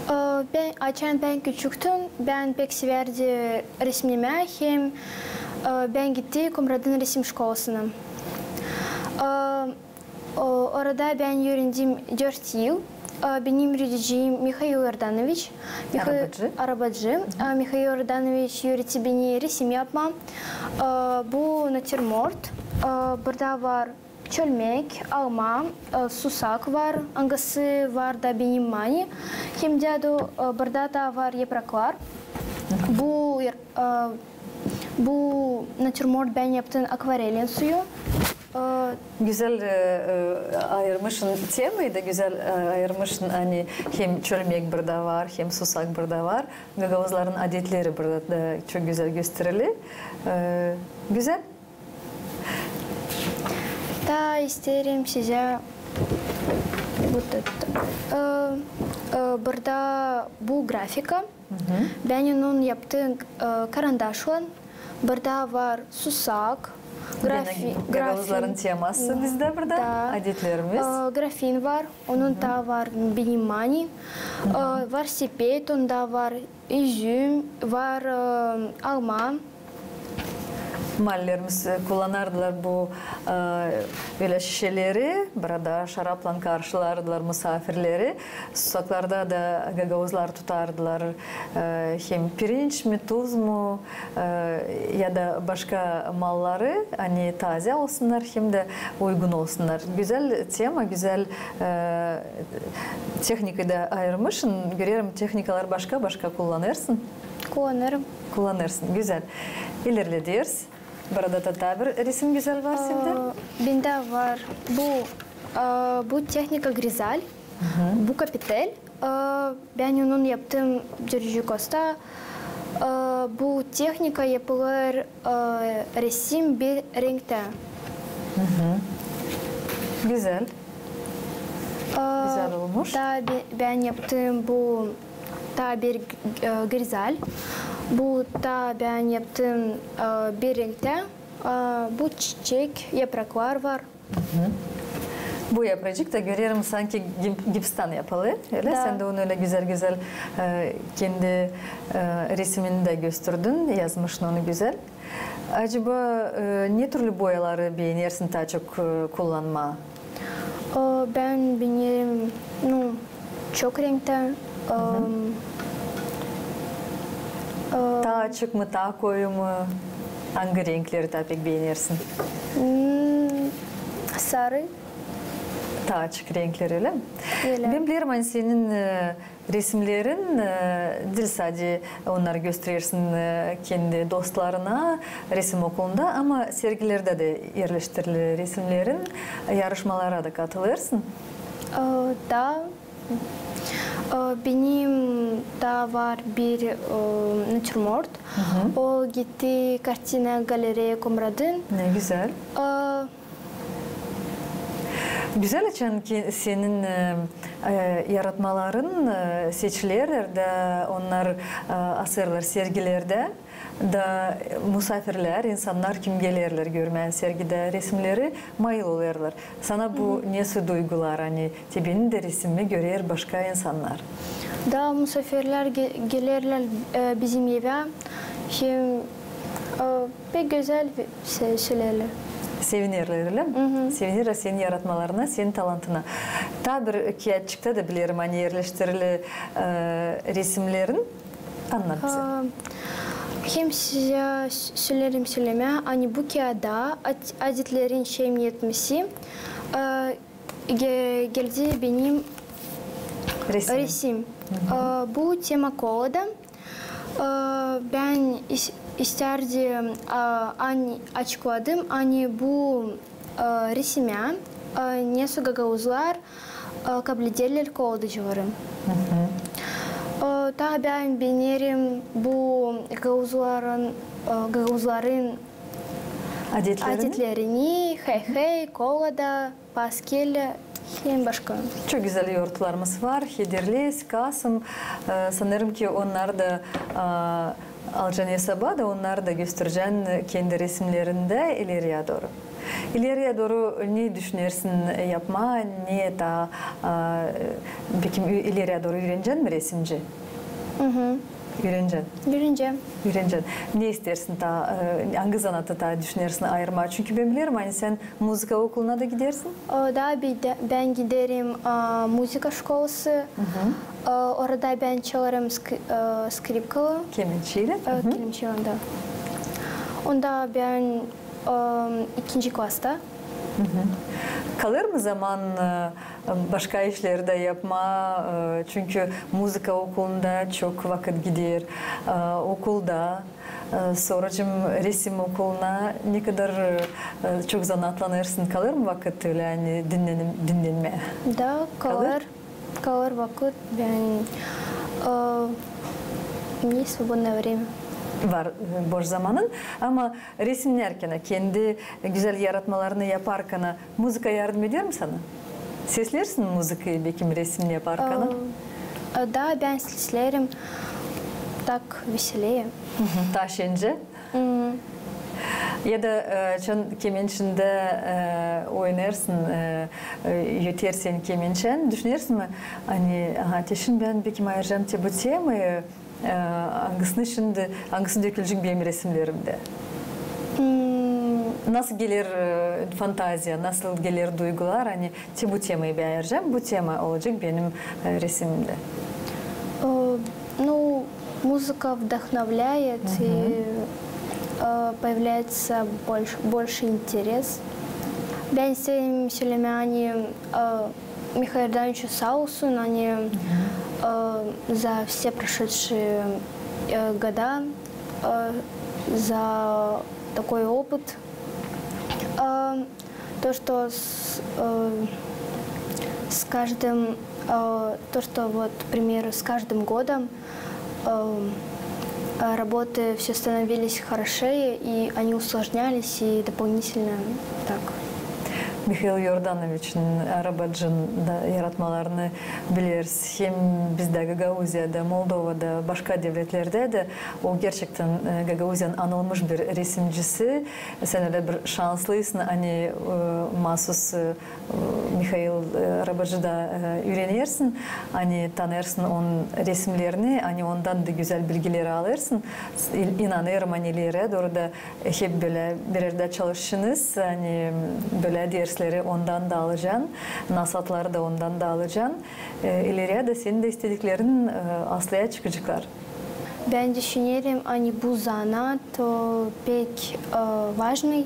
E, bän, açan bän küçüktüm, bän pek sevärdi resimnemää hem, e, bän gitti Komradın resim şkolasına. E, o, orada bän üürendim dört yıl. E, benim üüredicim Mihail Yordanoviç. Miha-, Arabacı. Arabacı. E, Mihail Yordanoviç üüretti beni resim yapmaa. E, bu natürmort. E, burada var çölmek, alma, e, susak var, angısı var da benim mani. Hem dä, e, burada da var yapraklar. Bu, e, bu natürmort bän yaptım akvarelin suyu. E, Gözäl, e, e, ayırmışın temayı da, gözäl, e, ayırmışın, ani hem çölmek burada var, hem susak burada var. Gagauzların adetleri burada da çok gözäl gösterili. E, gözäl. Da isteerim sizä bu, e, e, burada bu grafika. Bän onu yaptım, e, karandaşlan. Burada var susak, grafi-, grafin. Gagauzların teması bizdä burada, adetlerimiz. E, grafin var, onun taa var benim mani. E, var sepet, onda var üzüm, var, e, alma. Malilerimiz, e, kullanardılar bu, e, bölä şişeleri, burada şaraplan karşılardılar musaafirleri. Susaklarda da gagauzlar tutardılar, e, hem pirinç mi, tuz mu, e, ya da başka malları, ani taazä olsunnar, hem dä uygun olsunnar. Gözäl tema, gözäl, e, tehnikayı da ayırmışın. Görerim, tehnikalar başka-başka kullanêrsın. Kullanêrım. Kullanêrsın. Gözäl. İlerlederiz. Burada da taa bir resim gözäl var sendä. E, bendä var bu, e, bu tehnika grezal, bu kapitel. E, bän onu yaptım dörüncü kursta. E, bu tehnika yapılêr, e, resim bir renktä. Gözäl. E, Gözäl olmuş. Taa bi-, bän yaptım bu taa bir, e, grezal. Bu taa bän yaptım, e, bir renktä. E, bu çiçek, yapraklar var. Bu yapracık da, görerim, sanki gip-, gipstan yapılı, ölä? Da. Sän dä onu ölä gözäl-gözäl, e, kendi, e, resimindä gösterdin, yazmışın onu gözäl. Acaba, e, ne türlü boyaları beenersin taa çok, e, kullanmaa? E, bän beenerim, nu, çok renktä. E, e, Taa açık mı, taa koyu mu? Angı renkleri taa pek beenersin? Hmm, sarı. Taa açık renkleri, ölä mi? Ölä. Bän bilerim, ani senin, e, resimnerin, e, diil sade onnarı gösterersin, e, kendi dostlarına resim okulunda, ama sergilerdä dä erleştirilir resimnerin, yarışmalara da katılêrsın. E, da, e, benim taa var bir, e, natürmort. O gitti kartina galereya Komradın. Ne gözäl. E, Gözäl, açan ki senin, e, e, yaratmaların, e, seçilerlär da onnar, e, asêrlar sergilerdä da, e, musaafirlär, insannar, kim gelerlär görmää sergidä resimneri, mayıl olêrlar. Sana bu nesoy duygular, ani te benim dä resimimi görer başka insannar? Da, musaafirlär ge-, gelerlär, e, bizim evä. Hem, e, pek gözäl ve-, se-, severlär. Sevinerlär, ölä mi? Sevinerlär senin yaratmalarına, senin talantına. Taa bir kiyatçıkta da bilerim, ani erleştirili, e, resimnerin. Annat bizä. E, hem sizä s-, söleerim sölemää, ani bu kiyada ad-, adetlerin şemiyetmesi, e, Ge-, geldi benim resim. Resim. E, bu tema kolada. E, bän is-, istärdim, e, ani açıkladım, ani bu, e, resimä, e, nesoy gagauzlar, e, kablederlär koladacıları. E, taa bän beenerim bu gagauzların, e, gagauzların adetlerini, adetlerini, hey-hey, kolada, paskel hem başka. Çok gözäl yortularımız var. Hederlez, kasım. E, sanêrım ki, onnar da, e, alacan esaba da, onnar da gösterecän kendi resimlerindä ileriyä dooru. İleriyä dooru ne düşünersin yapmaa, ne taa, e, peki, ileriyä dooru üürenecän mi resimci? Üürenecän. Üürenecän. Üürenecän. Ne isteersin taa, e, angı zanaatı taa düşünersin ayırmaa? Çünkü bän bilerim, ani sän muzıka okuluna da gidersin. E, da, bi-, bän giderim, e, muzıka şkolası. E, orada bän çalêrım sk-, e, skripkalı. Kemençä ile. E, kemençä ile, da. Onda bän, e, ikinci klasta. Kalêr mı zaman, e, başka işleri dä yapmaa, e, çünkü muzıka okulunda çok vakıt gider, e, okulda, e, sora resim okuluna ne kadar, e, çok zanaatlanêrsın, kalêr mı vakıt ölä, ani dinlenim-, dinlenmää? Da, kalêr. Kalêr vakıt, bän, e, мне свободное время. Var, e, boş zamanın, ama resimnärkän, kendi gözäl yaratmalarını yaparkana, muzıka yardım eder mi sana? Sesleersin muzıkayı, bekim, resimni yaparkana? E, e, da, bän sesleerim, так веселее. Taa şencä. Ya da, e, açan kemençindä, e, oynêêrsın, e, e, ötersin kemençän, düşünersin mi, ani, aha, te şindi bän, bekim, ayıracam te bu temayı, e, angısını şindi, angısı dökülecek benim resimlerimdä? Nasıl geler, e, fantaziya, nasıl geler duygular, ani te bu temayı bän ayıracam, bu tema olacek benim, e, resimimdä? E, ну, музыка вдохновляет, и, э, появляется больш-, больше интерес. Bän isteerim sölemää, ani, e, Mihail Daniloviç saa olsun, ani, e, за все прошедшие, э, года, э, за такой опыт. Э, то, что с-, э, с каждым, э, то, что вот, к примеру, с каждым годом, э, э, работы всё становились хорошее, и они усложнялись, и дополнительно так. Mihail Yordanoviçin, Arabacının da yaratmalarını bileriz. Hem bizdä Gagauziyada, Moldovada, başka devletlerdä dä o gerçektän, e, Gagauziyanın anılmış bir resimcisi. Sän ölä bir şanslısın, ani, e, maasuz, e, Mihail, e, Arabacıda, e, üürenersin, ani tanêrsın onun resimlerini, ani ondan da gözäl bilgileri alêrsın. İ-, inanêrım, ani ileri dooru da hep bölä bir erdä çalışêrsınız, ani bölä dersleri ondan da alacan, nasaatları da ondan da alacan. E, ileriyä dä senin dä istediklerin, e, aslaya çıkaceklar. Bän düşünerim, ani bu zanaat, o, pek, e, важный,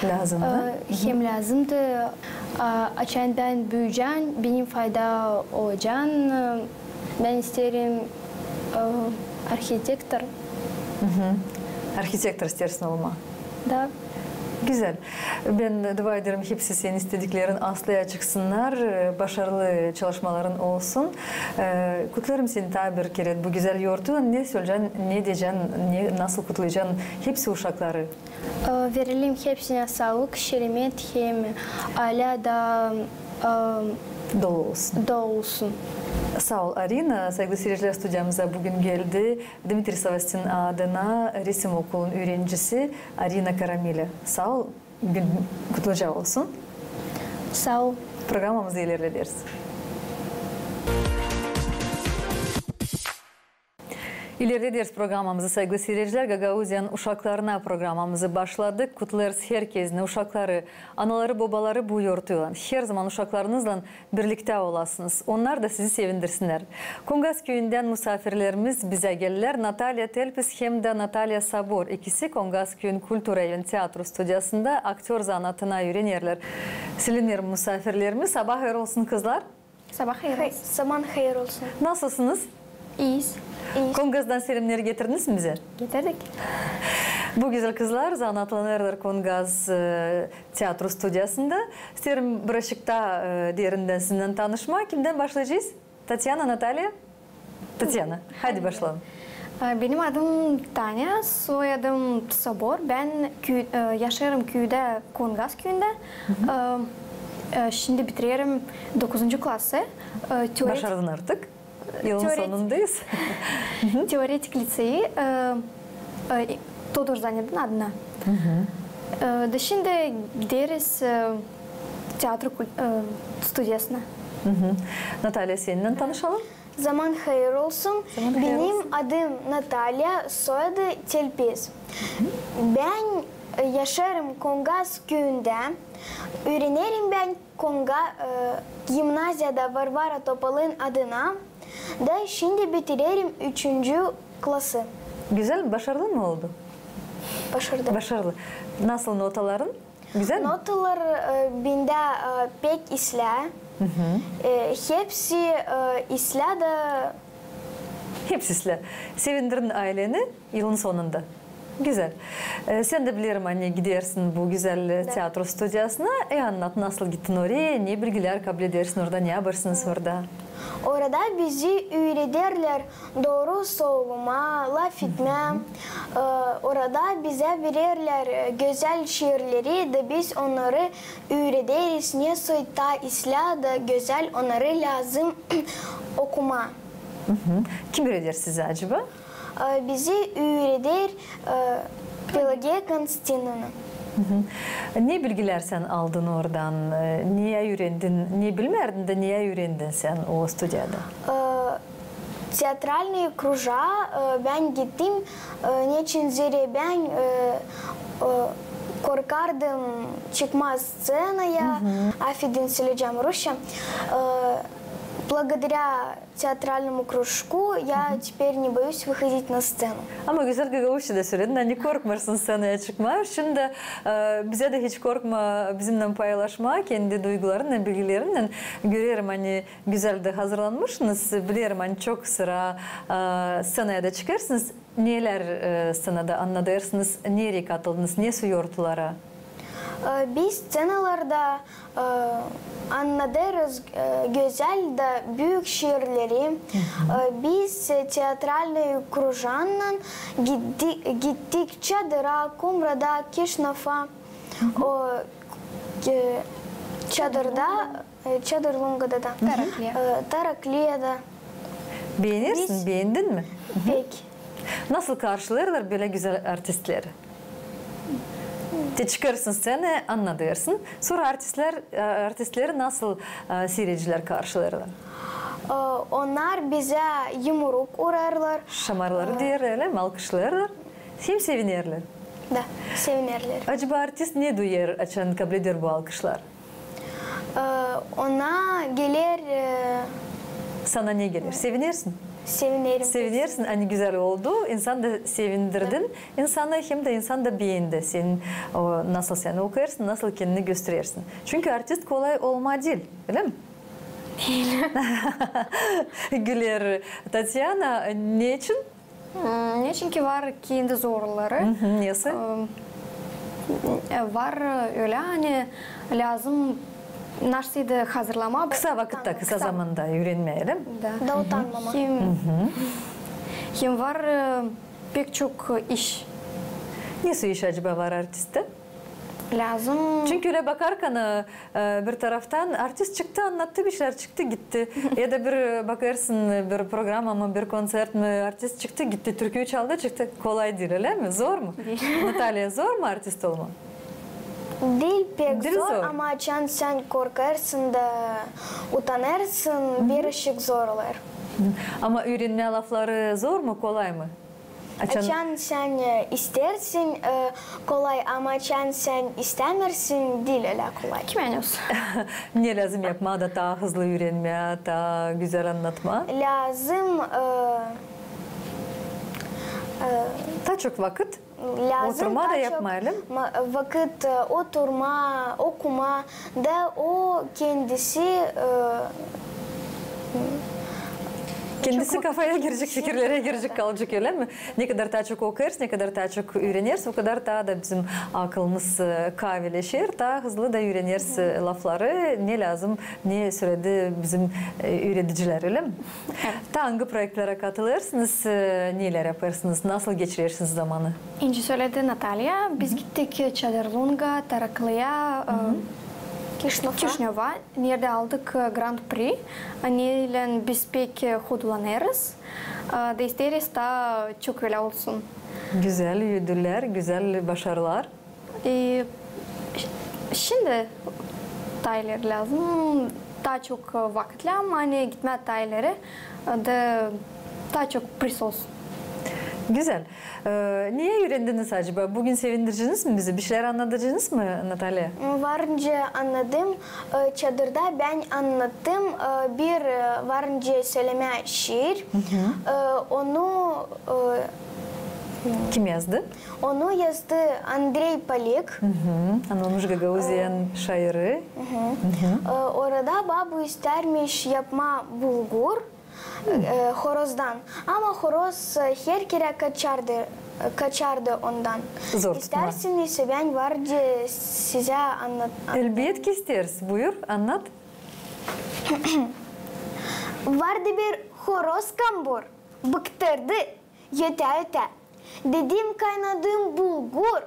lääzımnı, e, hem lääzımdı. A, açan bän büüyecän, benim fayda olacan, e, bän isteerim, e, arhitektor. Arhitektor isteersin olmaa? Da. Gözäl. Bän dua ederim, hepsi senin istediklerin aslaya çıksınnar, e, başarılı çalışmaların olsun. E, kutlêêrım seni taa bir kerä bu gözäl yortuylan. Ne söleyecän, ne deyecän, ne, nasıl kutlayacaan hepsi uşakları? E, verelim hepsinä saalık, seremet hem aylä da, e, dolu olsun. Dolu olsun. Saa ol, Arina. Saygılı siiredicilär, studiyamıza büün geldi Dmitriy Savastin adına resim okulun üürencisi Arina Karamila. Saa ol, gün kutluca olsun. Saa ol. Programamızı ilerlederiz. İlerlederiz programamızı, saygılı siiredicilär. Gagauziyanın uşaklarına programamızı başladık. Kutlêêrız herkezin, uşakları, anaları, bobaları bu yortuylan. Herzaman uşaklarınızlan birliktä olasınız. Onnar da sizi sevindirsinnär. Kongaz küüyündän musaafirlerimiz bizä geldilär. Natalya Telpis hem dä Natalya Sabor. İkisi Kongaz küüyün kultura hem teatru studiyasında aktör zanaatına üürenerlär. Selämneerim musaafirlerimi. Sabaa hayır olsun, kızlar. Sabaa hayır olsun. Sabaa hayır olsun. Nasılsınız? İiyiz. İyi. Kongazdan selämnär getirdiniz mi bizä? Getirdik. Bu gözäl kızlar zanaatlanêrlar Kongaz, e, teatro studiyasında. İsteerim biraşıkta, e, derindän sizinnän tanışmaa. Kimdän başlayacez? Tatyana, Natalya? Tatyana, hadi başlayalım. E, benim adım Tanya, soyadım Sobor. Bän kü-, e, yaşêêrım küüdä, Kongaz küüyündä. E, e, şindi bitirerim dokuzuncu klası. E, teoret- Başardın artık. Yılın sonundayız. Teoretik liţeyi, e, e, Todor Zanedin adına. E, da şindi gideriz, e, teatro kul-, e, studiyasına. Natalya, seninnän tanışalım. Zaman hayır olsun. Zaman hayır olsun. Benim adım Natalya, soyadı Telpez. Bän, e, yaşêêrım Kongaz küüyündä. Üürenerim bän Konga-, e, gimnaziyada Varvara Topalın adına. Da şindi bitirerim üçüncü klası. Güzel mi? Başarılı mı oldu? Başarılı. Başarılı. Nasıl notaların? Güzel mi? Notalar, e, bendä, e, pek islää. E, hepsi, e, islää da. Hepsi islää. Sevindirdin ayleni yılın sonunda. Güzel. E, sän dä, bilerim, ani gidersin bu gözäl, e, teatro studiyasına. E, annat, nasıl gittin oraya, ne bilgilär kabul edersin orada, ne yapêrsınız orada? Orada bizi üürederlär dooru solumaa, lafetmää. E, orada bizä vererlär, e, gözäl şiirleri da biz onnarı üürederiz, ne soyda islää da gözäl onnarı lääzım okumaa. Kim üüreder sizi acaba? E, bizi üüreder, e, Pelagiya Konstantinovna. Ne bilgilär sän aldın oradan? E, neyä üürendin? Ne bilmärdin da neyä üürendin sän o studiyada? E, teatralnıy krujaa, e, bän gittim, e, neçin zerä bän, e, e, korkardım çıkmaa sţenaya, afedin, söleyecäm rusça. E, благодаря театральному кружку я теперь не боюсь выходить на сцену. Ama gözäl gagauzça da söledin, ani korkmêêrsın sţenaya çıkmaa. Şindi, e, bizä dä hiç korkma bizimnän paylaşmaa kendi duygularınnan, bilgilerinnän. Görerim, ani gözäl dä hazırlanmışsınız. Bilerim, ani çok sıra, e, sţenaya da çıkêrsınız. Nelär, e, sţenada annadêrsınız, nereyi katıldınız, ne su yortulara? E, biz sţenalarda, e, annadêrız, e, gözäl da büük şiirleri. E, biz, e, teatralnıy krujaannan gittik, gittik Çadıra, Kumrada, Kişnafa, o, e, Çadırda, e, Çadır Lungada da. Tarakliya. E, Tarakliyada. Beenersin, beendin mi? Pek. Nasıl karşılêêrlar bölä gözäl artistleri? Te çıkêrsın sţenaya, annadêrsın. Sora artistlär, e, artistleri nasıl, e, siiredicilär karşılêêrlar? E, onnar bizä yumruk urêrlar. Şamarları deerlär, ölä mi? Alkışlêêrlar. Hem sevinerlär. Da, sevinerlär. Acaba artist ne duyêr, açan kabul eder bu alkışları? E, ona geler, e, sana ne geler? Sevinersin? Sevinerim. Sevinersin, ani gözäl oldu. İnsan da sevindirdin insanı, hem dä insan da beendi senin, o, nasıl sän okuyêrsın, nasıl kendini gösterersin. Çünkü artist kolay olmaa diil, ölä mi? Diil. Güler Tatyana, neçin? Hmm, neçinki var kendi zorluları. Nesoy? E, var ölä, ani lääzım naşeydi hazırlamaa. Kısa vakıtta, kısa zamanda üürenmää, ölä mi? Da. Da utanmamaa. Hem, hem var, e, pek çok iş. Nesoy iş acaba var artistte? Lääzım. Çünkü ölä bakarkan, e, bir taraftan artist çıktı, annattı bir şeylär, çıktı, gitti. Ya da bir, e, bakêrsın, e, bir programa mı, bir konţert mi, artist çıktı, gitti, türküyü çaldı, çıktı. Kolay diil, ölä mi? Zor mu? Diil. Natalya, zor mu artist olmaa? Diil pek zor, ama açan sän korkêrsın da utanêrsın, birazçık zor olêr. Ama üürenmää lafları zor mu, kolay mı? Açan sän, e, isteersin, e, kolay, ama açan sän istämeersin, diil ölä kolay. Kimän olsun. Ne lääzım yapmaa da taa hızlı üürenmää, taa gözäl annatmaa? Lääzım, e, e, taa çok vakıt. Lääzım oturmaa da yapmaa, ölä mi? Vakıt, e, oturmaa, okumaa da o kendisi, e, Kendisi kafaya girecek, fikirlerä girecek kalacek, ölä mi? Ne kadar taa çok okuyêrız, ne kadar taa çok üüreneriz, o kadar taa da bizim akılımız e, kavileşer, taa hızlı da üüreneriz e, lafları, ne lääzım, ne söledi bizim e, üüredicilär, ölä mi? Taa angı proektlerä katılêrsınız, e, neler yapêrsınız, nasıl geçirersiniz zamanı? İnci söledi Natalya, biz gittik Çadırlunga, Taraklıya, e, Kişinöva. Kişinöva, neredä aldık e, Grand Prix. Neylän biz pek e, hudulanêrız. E, da isteeriz taa çok ölä olsun. Gözäl ödüllär, gözäl başarılar. E, ş- şindi taa ileri lääzım, taa çok e, vakıt lääzım, ani gitmää taa ileri, e, da taa çok priz olsun. Gözäl. E, ne üürendiniz acaba? Büün sevindireceniz mi bizi? Bir şeylär annadacenız mı, Natalya? Var nicä annadım. E, çadırda bän annattım e, bir e, var nicä sölemää şiir. E, onu e, Kim yazdı? Onu yazdı Andrey Polek. Hı hı. Anılmış Gagauziyanın şairi. Hı hı. E, orada babu istärmiş yapmaa bulgur e, horozdan. Ama horoz e, her kerä kaçardı, e, kaçardı ondan. Zor tutmaa. İstärsiniz, bän var nicä sizä annat. Elbetki isteeriz. Buyur, annat. Vardı bir horoz kambur, bıktırdı, ötä-ötä. Dedim, kaynadım bulgur,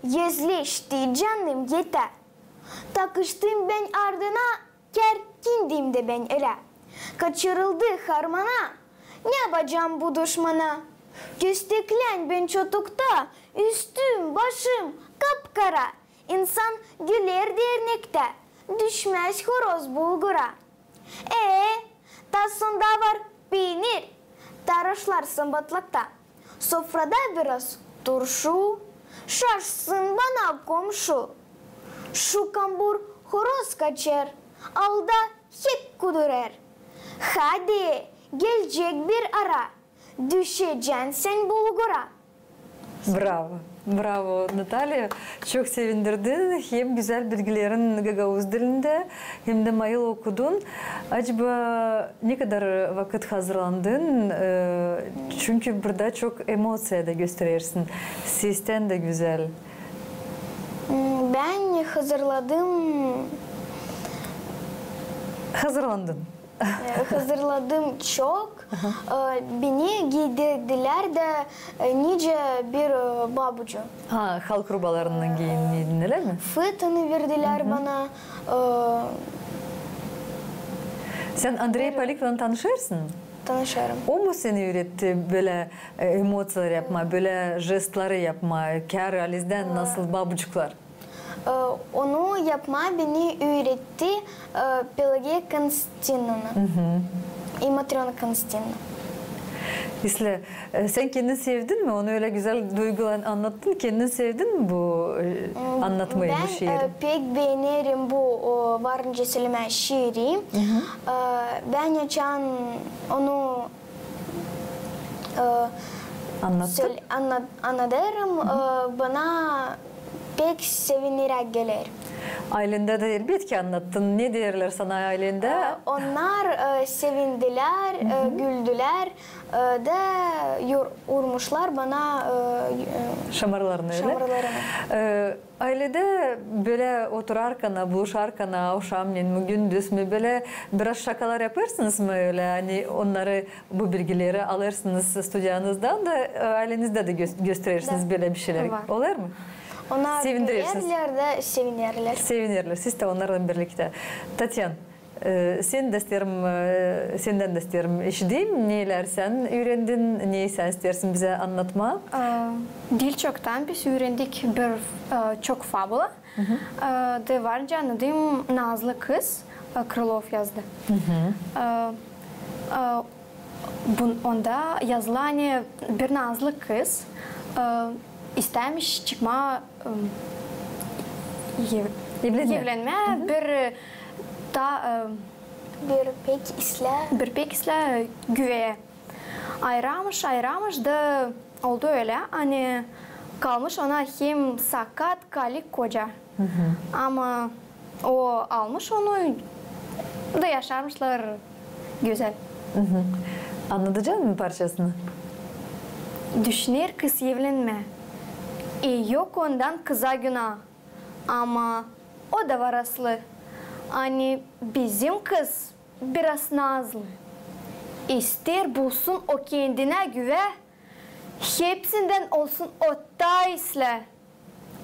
özleşti canım, etä. Takıştım bän ardına, kär kindim dä bän ölä. Kaçırıldı harmana, ne yapacam bu duşmana? Kösteklän bän çotukta, üstüm-başım kap-kara. İnsan güler dernektä, düşmäz horoz bulgura. E, tasında var peenir, tarışlarsın batlakta. Sofrada biraz turşu, şaşsın bana komşu. Şu kambur horoz kaçêr, alda hep kudurêr. Hadi, gelecek bir ara, düşecän sän bulgura. Bravo. Bravo, Natalya. Çok sevindirdin. Hem gözäl bilgilerin gagauz dilindä, hem dä mayıl okudun. Acaba ne kadar vakıt hazırlandın? E, çünkü burada çok emoţiya da gösterersin. Sestän dä gözäl. Hmm, bän hazırladım. Hazırlandın. E, hazırladım çok. E, beni giydirdilär dä e, nicä bir e, babucu. Ha, halk rubalarından giyindin, ölä mi? Fıtını verdilär bana. E, Sän Andrey Poleklän tanışêrsın? Tanışêrım. O mu seni üüretti bölä e, emoţiyalar yapmaa, bölä jestları yapmaa, kär alizdän nasıl babucuklar? E, onu yapmaa beni üüretti e, Pelagiya Konstantinovna i Matrona Konstantinovna. İslää, e, sän kendin sevdin mi? Onu ölä gözäl duygulan annattın. Kendin sevdin mi bu e, annatmayı, bu şiiri? Bän e, pek beenerim bu e, var nicä sölemää şiiri. E, bän açan onu e, annadêrım, e, bana pek sevindiräk geler. Aylendä dä elbetki annattın. Ne deerlär sana aylendä? E, onnar e, sevindilär, e, güldülär, e, dä urmuşlar bana e, e, şamarlarını, ölä? Şamarlarını. E, Ayledä bölä oturarkana, buluşarkana, avşamnen mi, gündüz mü, bölä biraz şakalar yapêrsınız mı ölä, ani onnarı, bu bilgileri alêrsınız studiyanızdan da e, aylenizdä dä gö- gösterersiniz bölä bir şeyler. Olêr mı? Onnar sevindirersiniz. Gülerlär dä sevinerlär. Sevinerlär. Siz dä onnarlan birliktä. Tatyan, e, sän dä isteerim, e, sendän dä isteerim işideyim, neylär sän üürendin, ne sän isteersin bizä annatmaa? E, diil çoktan biz üürendik bir e, çok fabula. E, da var nicä annadım Nazlı kız, e, Krılov yazdı. E, e, bun- onda yazılı, ani bir nazlı kız e, istärmiş çıkmaa e, ev- evlenmää bir e, taa e, bir pek islää, bir pek islää güveyä. Ayramış, ayramış da oldu ölä, ani kalmış ona hem sakat, kalik koca. Ama o almış onu da yaşarmışlar gözäl. Annadıcan mı parçasını? Düşüner kız evlenmää. E, yok ondan kıza günaa. Ama o da var aslı. Ani bizim kız biraz nazlı. İster bulsun o kendinä güvä, hepsindän olsun o taa islää.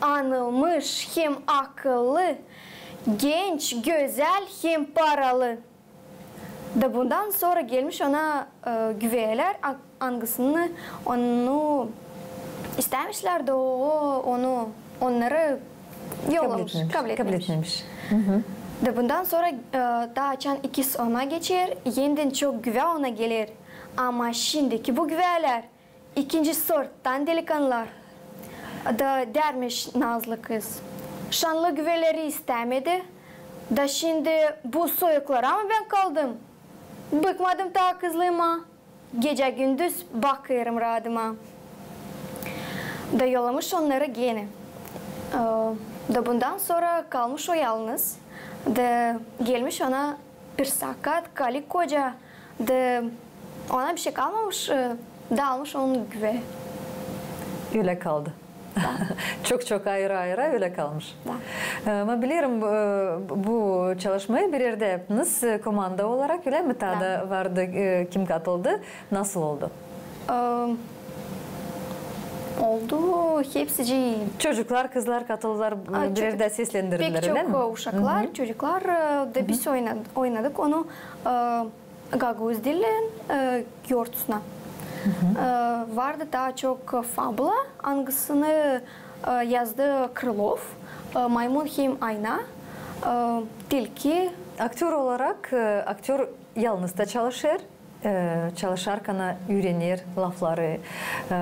Anılmış hem akıllı, genç, gözäl hem paralı. Da bundan sora gelmiş ona, e, güveyler, a-, angısını onu istämemişlär, da o onu, onnarı yollamış, kabletmemiş. Da bundan sora, e, taa açan ikisi ona geçer, enidän çok güvä ona geler. Ama şindiki bu güvälär ikinci sorttan delikanlılar. Da därmiş nazlı kız: şanlı güveleri istämedi. Da şindi bu soyuklara mı bän kaldım? Bıkmadım taa kızlııma. Gecä-gündüz bakêrım raadıma. Da yollamış onnarı genä. E, da bundan sora kalmış o yalnız. Da gelmiş ona bir sakat, kalik koca, da ona bişey kalmamış, e, da almış onu güvä. Ölä kaldı. Da. Çok-çok ayıra-ayıra ölä kalmış. Da. E, ama bilerim, e, bu çalışmayı bir erdä yaptınız, e, komanda olarak, ölä mi? Taa da vardı, e, kim katıldı? Nasıl oldu? E, oldu hepsicii. Çocuklar, kızlar katıldılar, e, bir erdä seslendirdilär, ölä mi? Pek çok, e, uşaklar, çocuklar, e, da biz oyna-, oynadık onu, e, gagauz dilin, e, yortusuna. E, vardı taa çok fabula, angısını, e, yazdı Krılov, e, Maymun hem ayna, e, Tilki. Aktör olarak, e, aktör yalnız da çalışêr. E, çalışarkana üürener lafları, e,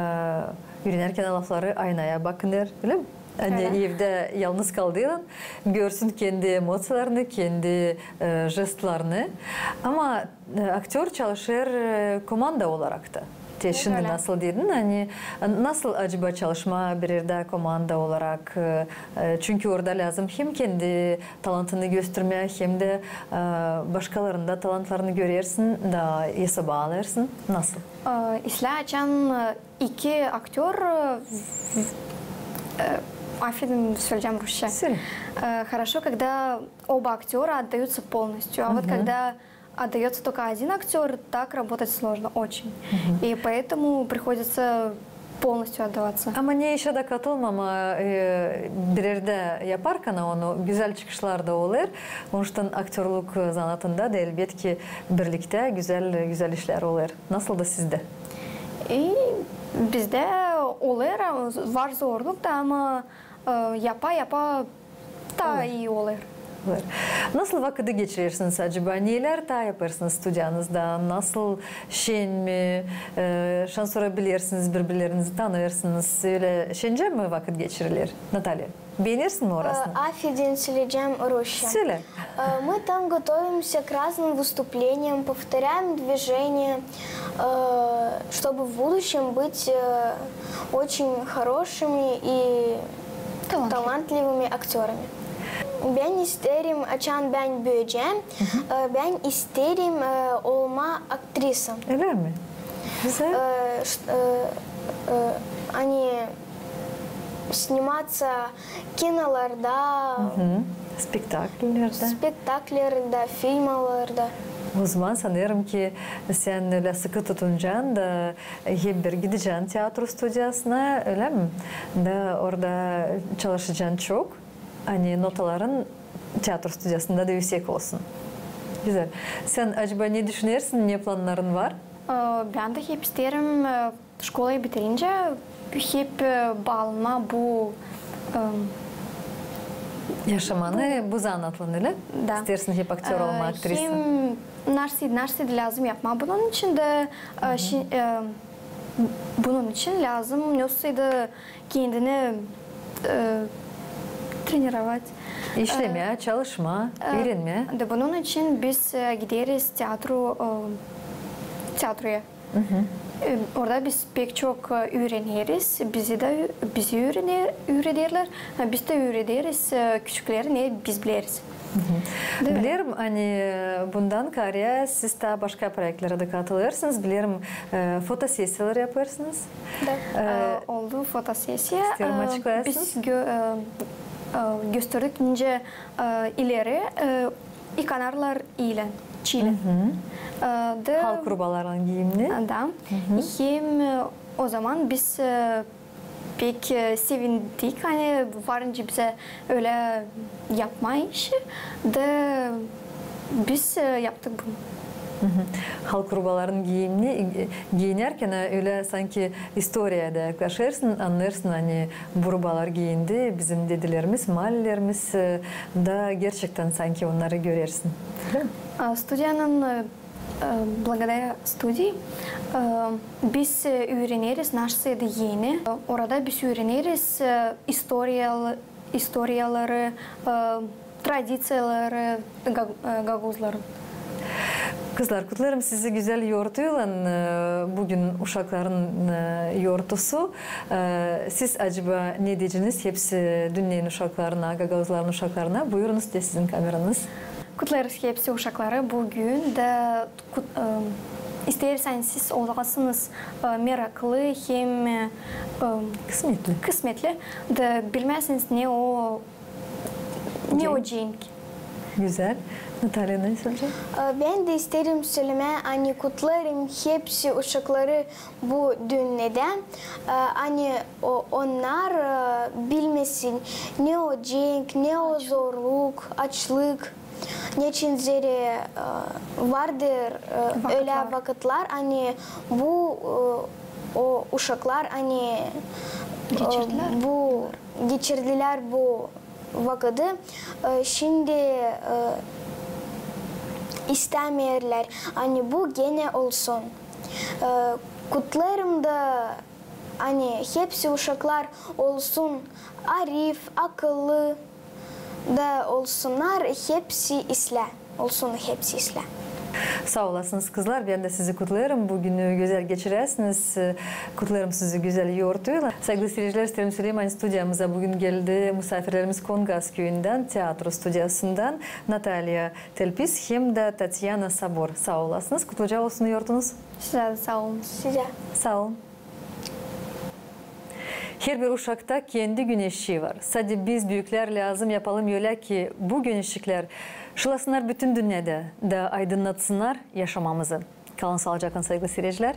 üürenärkana lafları aynaya bakınêr, ölä mi? Ani evdä yalnız kaldıylan, görsün kendi emosiyalarını, kendi, e, jestlarını. Ama, e, aktör çalışêr, e, komanda olarak ta. Te şindi nasıl dedin, ani, e, nasıl acaba çalışmaa bir erdä komanda olarak? E, e, çünkü orada lääzım hem kendi talantını göstermää, hem dä, e, başkaların da talantlarını görersin, da esaba alêrsın. Nasıl? E, islää açan, e, iki aktör, e, e, afedin, söleyecäm rusça. Söle. E, хорошо, когда оба актёра отдаются полностью. А вот когда отдаётся только один актёр, так работать сложно очень. И поэтому приходится полностью отдаваться. Ama ne işä dä katılmamaa, e, bir erdä yaparkana onu, gözäl çıkışlar da olêr. Onuştan aktörluk zanaatında da elbetki birliktä gözäl, gözäl işlär olêr. Nasıl da sizdä? E, bizdä olêr, var zorluk da, ama, e, yapa-yapa taa ii olêr. Olêr. Nasıl vakıdı geçirersiniz acaba? Nelär taa yapêrsınız studiyanızda? Nasıl şen mi? E, şansora bilersiniz, biri-birinizi tanıyêrsınız. Ölä şencä mi vakıt geçiriler, Natalya? Beenersin mi orasını? Э, афедин, сöleyecäm rusça. Söle. Э, мы там готовимся к разным выступлениям, повторяем движения, э, чтобы в будущем быть, э, очень хорошими и талантливыми актёрами. Bän isteerim, açan bän büüyecäm, э, bän isteerim, э, olmaa aktrisa. Ölä mi? Gözäl. Э, ш-, э, э, ani сниматься kinolarda, spektakllerdä, spektakllerdä, filmalarda. O zaman sanêrım ki, sän ölä sıkı tutunacan da hep bir gidecän teatro studiyasına, ölä mi? Da orada çalışacan çok, ani notaların teatro studiyasında da üüsek olsun. Gözäl. Sän acaba ne düşünersin, ne plannarın var? Э, bän dä hep isteerim, э, Şkolayı bitirincä hep, e, baalanmaa bu, e, yaşamanı bu zanaatlan, ölä? Da. İsteersin hep aktör olmaa, aktrisa. Hem naşey, naşey lääzım yapmaa bunun için dä, e, şi-, e, bunun için lääzım nasıl da kendini, e, тренировать. İşlemää, çalışmaa, üürenmää. Da bunun için biz, e, gideriz teatro, e, teatroya. E, orada biz pek çok, e, üüreneriz, bizi dä ü-, bizi üürener-, üürederlär, e, biz dä üürederiz, e, küçükleri, ne biz bileriz. Bilerim, ani bundan kaarä siz taa başka proektlere dä katılêrsınız. Bilerim, e, fotosesiyalar yapêrsınız. Da, e, oldu fotosesiya. İsteerim, açıklayasınız. Biz gö-, e, e, gösterdik nicä, e, ileri, e, yıkanarlar iilän, çiilän. E, da halk rubaların giimini. Da. Hem, e, o zaman biz, e, pek, e, sevindik, ani var nicä bizä ölä yapma işi. Da biz, e, yaptık bunu. Halk rubaların giimini, e, giinärkän, e, ölä sanki istoriyaya da yaklaşêrsın, annêêrsın, ani bu rubalar giindi bizim dedilerimiz, maalilerimiz, e, da gerçektän sanki onnarı görersin. Öylä mi? A, studiyanın, e, E, благодаря студии, e, biz, e, üüreneriz nasıl eni. Orada biz üüreneriz, e, istoriyalı-, istoriyaları, e, tradiţiyaları ga-, e, gagauzların. Kızlar, kutlêêrım sizi gözäl yortuylan, e, büün uşakların, e, yortusu. E, siz, acaba, ne deyeceniz hepsi dünneyin uşaklarına, gagauzların uşaklarına? Buyurunuz, te sizin kameranız. Kutlêêrız hepsi uşakları büün da kut-, e, isteeriz, ani siz olasınız, e, meraklı hem, e, kısmetli. Kısmetli. Da bilmäsiniz, ne o, ne o cenk. Gözäl. Natalya, ne söleyecäm? E, bän dä isteerim sölemää, ani kutlêêrım hepsi uşakları bu dünnedä. E, ani o-, onnar, e, bilmesin, ne o cenk, ne o zorluk, açlık. Neçin zerä, e, vardır, e, ölä vakıtlar, ani bu, e, o uşaklar, ani, e, bu geçirdilär bu vakıdı, e, şindi, e, istämeerlär, ani bu genä olsun. E, kutlêêrım da, ani hepsi uşaklar olsun arif, akıllı da olsunnar hepsi islää. Olsun hepsi islää. Saa olasınız, kızlar. Bän dä sizi kutlêêrım. Bu günü gözäl geçiräsiniz. Kutlêêrım sizi gözäl yortuylan. Saygılı siircilär, isteerim sölemää, ani studiyamıza büün geldi musaafirlerimiz Kongas küüyündän, teatro studiyasından Natalya Telpis hem dä Tatyana Sabor. Saa olasınız. Kutluca olsun yortunuz. Sizä dä saa olun. Sizä. Saa olun. Herbir uşakta kendi güneşi var. Sade biz, büüklär, lääzım yapalım ölä, ki bu güneşiklär şılasınnar bütün dünnedä da aydınnasınnar yaşamamızı. Kalın saalıcaklan, saygılı siircilär.